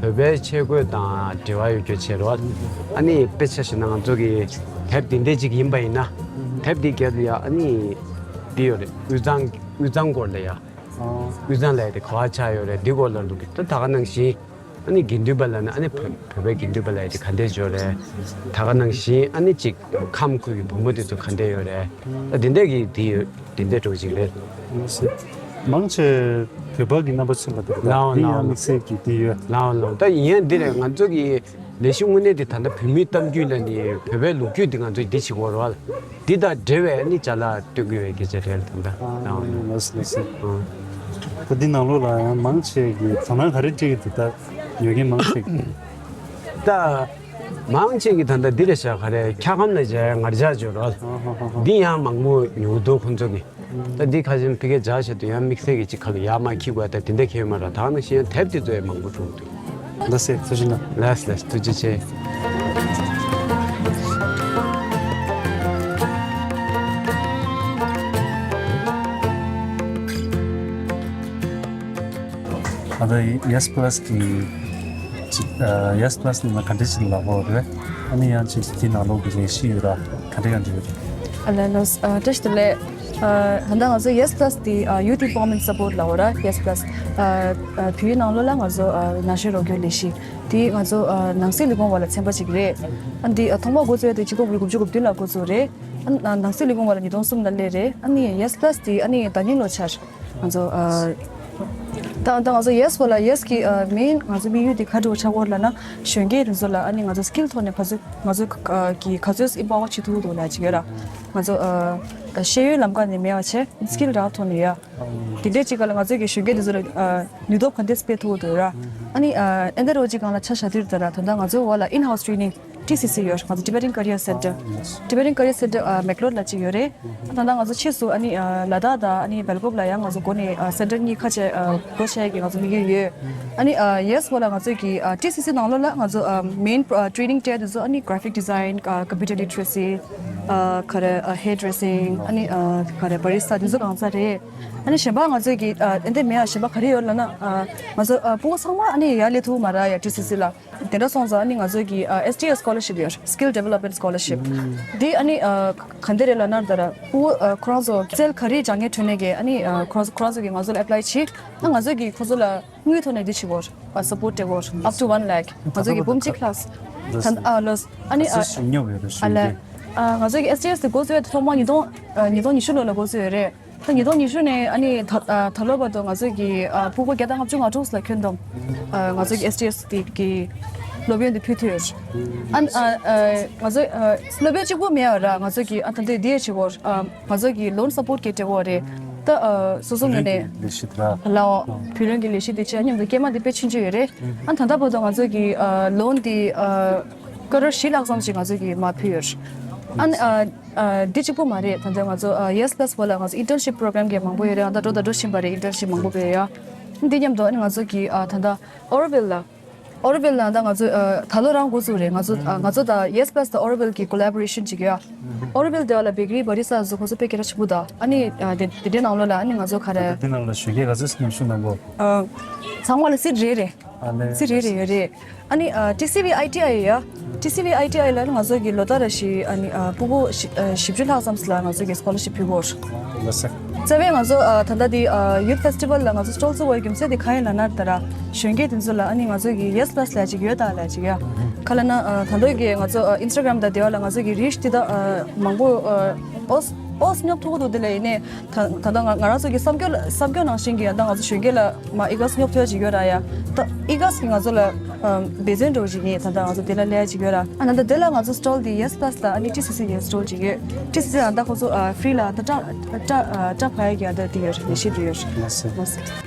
བོད་པའི་ཆས་གོས་དང་འབྲེལ་བ་ཡོད་རྒྱུ་བྱས་རོགས། ཨ་ནི་དཔེ་ཆ་བཞག་ན་ང་ཚོ་གི་དེབ་འདི་འདྲས་ཅིག་ཡིན་པ་ཡིན་ན། དེབ་འདི་རྒྱབ་ལ་ཡ་ཨ་ནི་འདི་ཡོད་རེད། དབུས་གཙང་དབུས་གཙང་སྐོར་ལ་ཡ། དབུས་གཙང་ལ་ཡ་དེ་ག་བ་ཆགས་ཡོད་རེད། འདི་སྐོར་ལ་འདུག་གི་ད་ད་ག་ནང་བཞིན། ཨ་ནི་དགེ་འདུན་པ་ལབ་ན་ཨ་ནི་བོད་བོད་པའི་དགེ་འདུན་པ་ལབ་ཡ་དེ་ག་འདྲས་ཡོད་རེད། ད་ག་ནང་བཞིན་ཨ་ནི་ཅིག་ཁམས་ཁུལ་གྱི་བུ་མོ་དེ་ཚོ་ག་འདྲས་ཡོད་རེད། ད་དེ་འདྲས་ཀྱི་དེ་ཡོད་དེ་འདྲས་འགྲོ་ཅིག་རེད། མང་ཆེ་བོད་པ་གི་རྣམ་པ་མཚོན་པ་དེ་ལའོ་དེ་ཡང་ལའོ་དམིགས་བསལ་གྱི་དེ་ཡོད། ལའོ་ལའོ། ད་ཡིན་ཡང་འདི་རེད། ང་ཚོ་གི་ལས་གཞི་དངོས་གནས་དེ་ད་ལྟ་བོད་མིའི་གཏམ་རྒྱུད་ལ་ནི་བོད་པའི་ལོ་རྒྱུས་དེ་ང་ཚོ་འདི་བྱེད་དགོས་རེད་བ། འདི་དང་འབྲེལ་བའི་ནི་ཅ་ལག་སྟོན་གྱི་ཡོད་སྐད་ཆ་རེད་ད་ལྟ། ཨ་ལགས་སོ་ལགས་སོ། ཨ། ད་འདི་ནང་ལོགས་ལ་ཡང་མང་ཆེ་གི་དོ་སྣང་ག་རེ་སྤྲད་ཀྱི་འདུག་ད་ཉོ་མཁན་མང་ཆེ་གི། ད་མང་ཆེ་གི་ད་ལྟ་འདི་རེད་ཤག་ག་རེ་འཁྱག་སྒམ་ལ་བྱས་ངར་ལྕགས་བྱོས་རོགས། ཨ་ཧ་ཧ་ཧ། འདི་ཡང་མང་པོ་ཉོ་གི་འདུག་ཁོང་ཚོ་གི། ད་འདི་ཁ་ཤས་ཕ་གིར་འཇགས་བྱས་འདུག་ཡང་དམིགས་བསལ་གྱི་ཅིག་ཁ་ལ་ཡར་མར་འཁྱེར་དགོས་ད་དེ་འདྲ་གང་ཡང་མ་རེད། ད་ནང་བཞིན་ཡང་དེབ་དེ་ཚོ་ཡང་མང་པོ་འགྲོ་གི་འདུག་ལགས་སེ། ཐུགས་རྗེ་གནང་། ལགས་ལགས། ཐུགས་རྗེ་ཆེ། ད་ལྟ་ཡེས་པ་ལ་སི་གི་ཡེས་པ་ལ་སི་ནི་ག་འདྲ་ཞིག་ལབ་དགོས་རེད། ཨ་ནི་ཡང་ཅིག་དེ་ནང་ལོགས་ཀྱི་ལས་གཞི་ཡོད་ར་ག་འདྲ་ག་འདྲ་ཡོད་རེད། ཨ་ལགས་ལགས། བཀྲ་ཤིས་བདེ་ལེགས། ད་ལྟ་ང་ཚོ་ཡེས་པ་ལ་སི་དེ་ཡུ་ཐི་ཨེམ་པ་ཝར་མེན་ཊི་སཔོར་ཊི་ལབ་དགོས་ར། ཡེས་པ་ལ་སི་བོད་ཡིག་ནང་ལོགས་ལ་ང་ཚོ་ན་གཞོན་རོགས་སྐྱོར་ལས་གཞི་དེ་ང་ཚོ་ནང་སྲིད་ལས་ཁུངས་བར་ལ་ཚན་པ་ཅིག་རེད། ཨ་འདི་ཐོག་མར་འགོ་བཙུགས་ཡ་དེ་ཆིག་སྟོང་དགུ་བརྒྱ་དགུ་བཅུ་གོ་བདུན་ལ་འགོ་བཙུགས་རེད། ཨ་ནང་སྲིད་ལས་ཁུངས་བར་ལ་ཉིས་སྟོང་གསུམ་ལ་སླེབས་རེད། ཨ་ནི་ཡེས་པ་ལ་སི་དེ་ཨ་ནི་ཟླ་ཉིན་ལོ་འཆར། ང་ཚོ་ཨ། ད་ད་ང་ཚོ་ཡེས་པ་ལ་ཡེས་ཀྱི་ཨ་མེན་ང་ཚོ་དམིགས་ཡུལ་དེ་ག་འདྲ་ཆགས་ཀྱི་ཡོད་ལབ་ན། གཞོན་སྐྱེས་དེ་ཚོ་ལ་ཨ་ནི་ང་ཚོ་སི་ཀིལ་ཐོག་ནས་ག་ཚོད་ང་ཚོ་གི་ག་ཚོད་ཨེམ་པ་ཝར་བྱེད་ཐུབ་ཀྱི་འདུག་ལབ་ཅིག་ཡོད་ར། ང་ཚོ་ཨ་ཤེས་ཡོན་ལམ་ཁ་ནས་མེད་པ་བྱས་སི་ཀིལ་རག་ཐོག་ནས་ཡ། དེ་འདྲས་ཅིག་ག་ལ་ང་ཚོ་གི་གཞོན་སྐྱེས་དེ་ཚོ་ལ་ཨ་ནུས་སྟོབས་ག་འདྲས་སྤེལ་ཐུབ་ཀྱི་འདུག་ར། ཨ་ནི་ཨ་ཨེ་འདྲ་བོ་ཅིག་སྒང་ལ་ཆ་བཞག་དུས་ད་ར་ད་ལྟ་ང་ཚོ་བ་ལ་ཨིན་ཧའུ་སི་ཊི་རེ་ནིང་ཊི་སི་སི་ཡོད། ང་ཚོ་Tibetan Career Center། Tibetan Career Center ཨ་མེག་ལོར་ལ་ཅིག་ཡོད་རེད། ད་ལྟ་ང་ཚོ་ཕྱིས་སུ་ཨ་ནི་ཨ་ལ་དྭགས་དང་ཨ་ནི་སྦེལ་ཀོབ་ལ་ཡང་ང་ཚོ་འགོ་ནས་ཨ་སེན་ཊར་གཉིས་ཁ་ཕྱེ་ཨ་སྒོ་ཕྱེ་ཡག་གི་ང་ཚོ་དམིགས་ཡུལ་ཡོད། ཨ་ནི་ཨ་ཡེས་པ་ལ་ང་ཚོ་གི་ཨ་ཊི་སི་སི་ནང་ལོགས་ལ་ང་ཚོ་ཨ་མེན་ཨ་ཊི་རེ་ནིང་སྤྲད་དེ་ཚོ་ཨ་ནི་གྷ་ར་ཕིག་ཌི་ཛའིན་ཨ་ཀམ་པུ་ཊར་ལི་ཊི་རེ་སི་ཨ་ག་རེ་ཨ་ཧེར་ཌི་རེ་སིང་ཨ་ནི་ཨ་ག་རེ་བ་རི་སི་ཊ་དེ་ཚོ་གང་ཚ་རེད། ཨ་ནི་གཞན་པ་ང་ཚོ་གི་ཨ་ཨེ་འདྲས་མེད་ཨ་གཞན་པ་ག་རེ་ཡོད་ལབ་ན་ཨ་ང་ཚོ་ཨ་ཕྲུ་གུ་ཚང་མ་ཨ་ནི་ཡར་སླེབས་ཐུབ་མ་རེད་ཡ་ཊི་སི་སི་ལ། དེ་འདྲ་སོང་ཙང་ཨ་ནི་ང་ཚོ་གི་ཨ་ཨེས་ཊི་ཨེ་སི་སི་ཀོ་ལར་ཤིབ་ཡོད། Skill Development Scholarship། འདི་ཨ་ནི་ཨ་ག་འདྲ་རེད་ལབ་ན་ད་ར་ཕྲུ་གུ་ཨ་ཁོ་རང་ཚོ་རྩལ་ག་རེ་སྦྱང་མཁན་ཐོན་ནས་གི་ཨ་ནི་ཨ་ཁོ་རང་ཁོ་རང་ཚོ་གི་ང་ཚོ་ལ་ཨེ་པ་ལའི་བྱེད། ཨ་ང་ཚོ་གི་ཁོ་ཚོ་ལ་དངུལ་ཐོག་ནས་འདི་བྱེད་དགོས། ཨ་སབ་པོར་ཊི་སྤྲད་དགོས། Up to one lakh། ང་ཚོ་གི་འབུམ་གཅིག་ལྷག་ད་ཨ་ལོས། ཨ་ནི་ཨ་ཨ་ལས། ཨ་ང་ཚོ་གི་ཨེས་ཊི་ཨེ་སི་དེ་འགོ་བཙུགས་ཡ་དེ་ཐོག་མ་ཉིས་སྟོང་ཨ་ཉིས་སྟོང་ཉི་ཤུ་ལོ་ལ་འགོ་བཙུགས་ཡོད་རེད། ད་ཉིས་སྟོང་ཉི་ཤུ་ནས་ཨ་ནི་ད་ཨ་ད་ལོ་བར་དུ་ང་ཚོ་གི་ཨ་ཕྲུ་གུ་བརྒྱ་དང་ལྔ་བཅུ་ང་དྲུག་ལ་ཁྱོན་བསྡོམས་ཨ་ང་ཚོ་གི་ཨེས་ཊི་ཨེ་སི་དེ་གི་སློབ་ཡོན་དེ་ཕུལ་ཐུབ་ཡོད། ཨ་ཨ་ཨ་ང་ཚོ་ཨ་སློབ་ཡོན་གཅིག་པོ་མེད་པ་ར། ང་ཚོ་གི་ཨ་ད་ལྟ་འདི་ཡས་བྱེད་དགོས། ཨ་ང་ཚོ་གི་ལོན་སབ་པོར་ཊི་གི་སྤྲད་དགོས་རེད། ད་ཨ་སོ་སོ་ངོས་ནས་ལས་གཞི་དེ་ར་ལའོ་བུ་ལོན་གྱི་ལས་གཞི་དེ་བྱས་མཉམ་དུ་སྐྱེས་མ་དེ་དཔེ་ཆུང་ཆུང་ཡོད་རེད། ཨ་ད་ལྟ་བར་དུ་ང་ཚོ་གི་ཨ་ལོན་དེ་ཨ་ཀ་རོར་བཞི་ལྷག་ཙམ་ཞིག་ང་ཚོ་གི་མར་ཕུལ་ཡོད། ཨ་ཨ་ཨ་འདི་གཅིག་པོ་མ་རེད། ད་ལྟ་ང་ཚོ་ཨ་ཡེས་པ་ལ་སི་བར་ལ་ང་ཚོ་ཨིན་ཊརན་ཤིབ་པོ་རོ་གྷ་རམ་གི་མང་པོ་ཡོད་རེད། ཨ་ད་འགྲོ་ད་འགྲོ་བཞིན་པ་རེད། ཨིན་ཊརན་ཤིབ་མང་པོ་སྤེལ་ཡ། འདི་མཉམ་དུ་ཨ་ནི་ང་ཚོ་གི་ཨ་ད་ལྟ་ཨོ་རོ་ཝིལ་ལ་ཨོ་རོ་ཝིལ་ལ་ད་ང་ཚོ་ཨ་ད་ལོ་རང་འགོ་བཙུགས་རེད། ང་ཚོ་ཨ་ང་ཚོ་ད་ཡེས་པ་ལ་སི་དང་ཨོ་རོ་ཝིལ་གི་ཀོ་ལ་བོ་རེ་ཤན་ཅིག་ཡོད་ཡ། ཨོ་རོ་ཝིལ་དེ་བ་ལ་བེ་ཀ་རི་བ་རི་སྟ་སོགས་ཁོ་ཚོ་དཔེ་སྐད་གྲགས་ཆེན་པོ་ད། ཨ་ནི་ཨ་དེ་དེ་འདྲའི་ནང་ལོགས་ལ་ཨ་ནི་ང་ཚོ་ག་རེ་དེ་ནང་ལ་ཞོགས་ཀས་ག་ཚོད་ཉམས་ཞིབ་གནང་གོ་ཨ་ཚང་མ་ལ་སི་རེ་རེ། ཨ་ལས་སི་རེ་རེ་ཡོད་རེད། ཨ་ནི་ཨ་ཊི་སི་ཝི་ཨའི་ཊི་ཨའི་ཡ། ཊི་སི་ཝི་ཨའི་ཊི་ཨའི་ལ་ང་ཚོ་གི་ལོ་ལྟར་རེ་བཞིན་ཨ་ནི་ཨ་ཕྲུ་གུ་བཞི་ཨ་བཞི་བཅུ་ལྷག་ཙམ་ལ་ང་ཚོ་གི་སི་ཀོ་ལར་ཤིབ་ཕུལ་གོ་ལགས་སོ། རྩ་བའི་ང་ཚོ་ཨ་ད་ལྟ་འདི་ཨ་ཡུཐ་ཕེ་སི་ཊི་ཝལ་ལ་ང་ཚོ་སི་ཊོལ་བཙུགས་པའི་རྒྱུ་མཚན་དེ་གང་ཡིན་ལབ་ན་ད་ར་གཞོན་སྐྱེས་དེ་ཚོ་ལ་ཨ་ནི་ང་ཚོ་གི་ཡེས་པ་ལ་སི་ལབ་ཅིག་ཡོད་ད་ལབ་ཅིག་ཡ། ག་ལབ་ན་ཨ་ད་ལྟ་གི་ང་ཚོ་ཨ་ཨིན་སི་ཊ་གྷ་རམ་དང་དེ་བ་ལ་ང་ཚོ་གི་རིས་དེ་དག་ཨ་མང་པོ་ཨ་ཨོས་ཨོས་སྙོབ་ཐུབ་ཀྱི་འདུག་དེ་ལ་ཡིན་ནའི། ད་ད་ལྟ་ང་ང་རང་ཚོ་གི་བསམ་སྐྱོ་བསམ་སྐྱོ་ནང་བཞིན་གྱི་ད་ང་ཚོ་གཞོན་སྐྱེས་ལ་མ་ཨི་ག་སི་སྙོབ་ཐུབ་ཅིག་ཡོད་ར་ཡ། ད་ཨི་ག་སི་གི་ང་ཚོ་ལ་འབད་བརྩོན་འགྲོ་ཅིག་ཡིན། ད་ལྟ་ང་ཚོ་དེ་ལ་ལས་ཅིག་ཡོད་ར། ཨ་ན་ད་དེ་ལ་ང་ཚོ་སི་ཊོལ་དེ་ཡེས་པ་ལ་སི་དང་ཨ་ནི་ཊི་སི་སི་གི་སི་ཊོལ་ཅིག་ཡོད། ཊི་སི་སི་ཨ་ད་ཁོ་ཚོ་ཨ་ཧྥི་རི་ལ་ད་སྐྲ་སྐྲ་སྐྲ་ཕར་ཡ་གི་ཨ་ད་དེ་ཡོད་ར། ལས་གཞི་དེ་ཡོད་ར། ལགས་སོ། ལགས་སོ།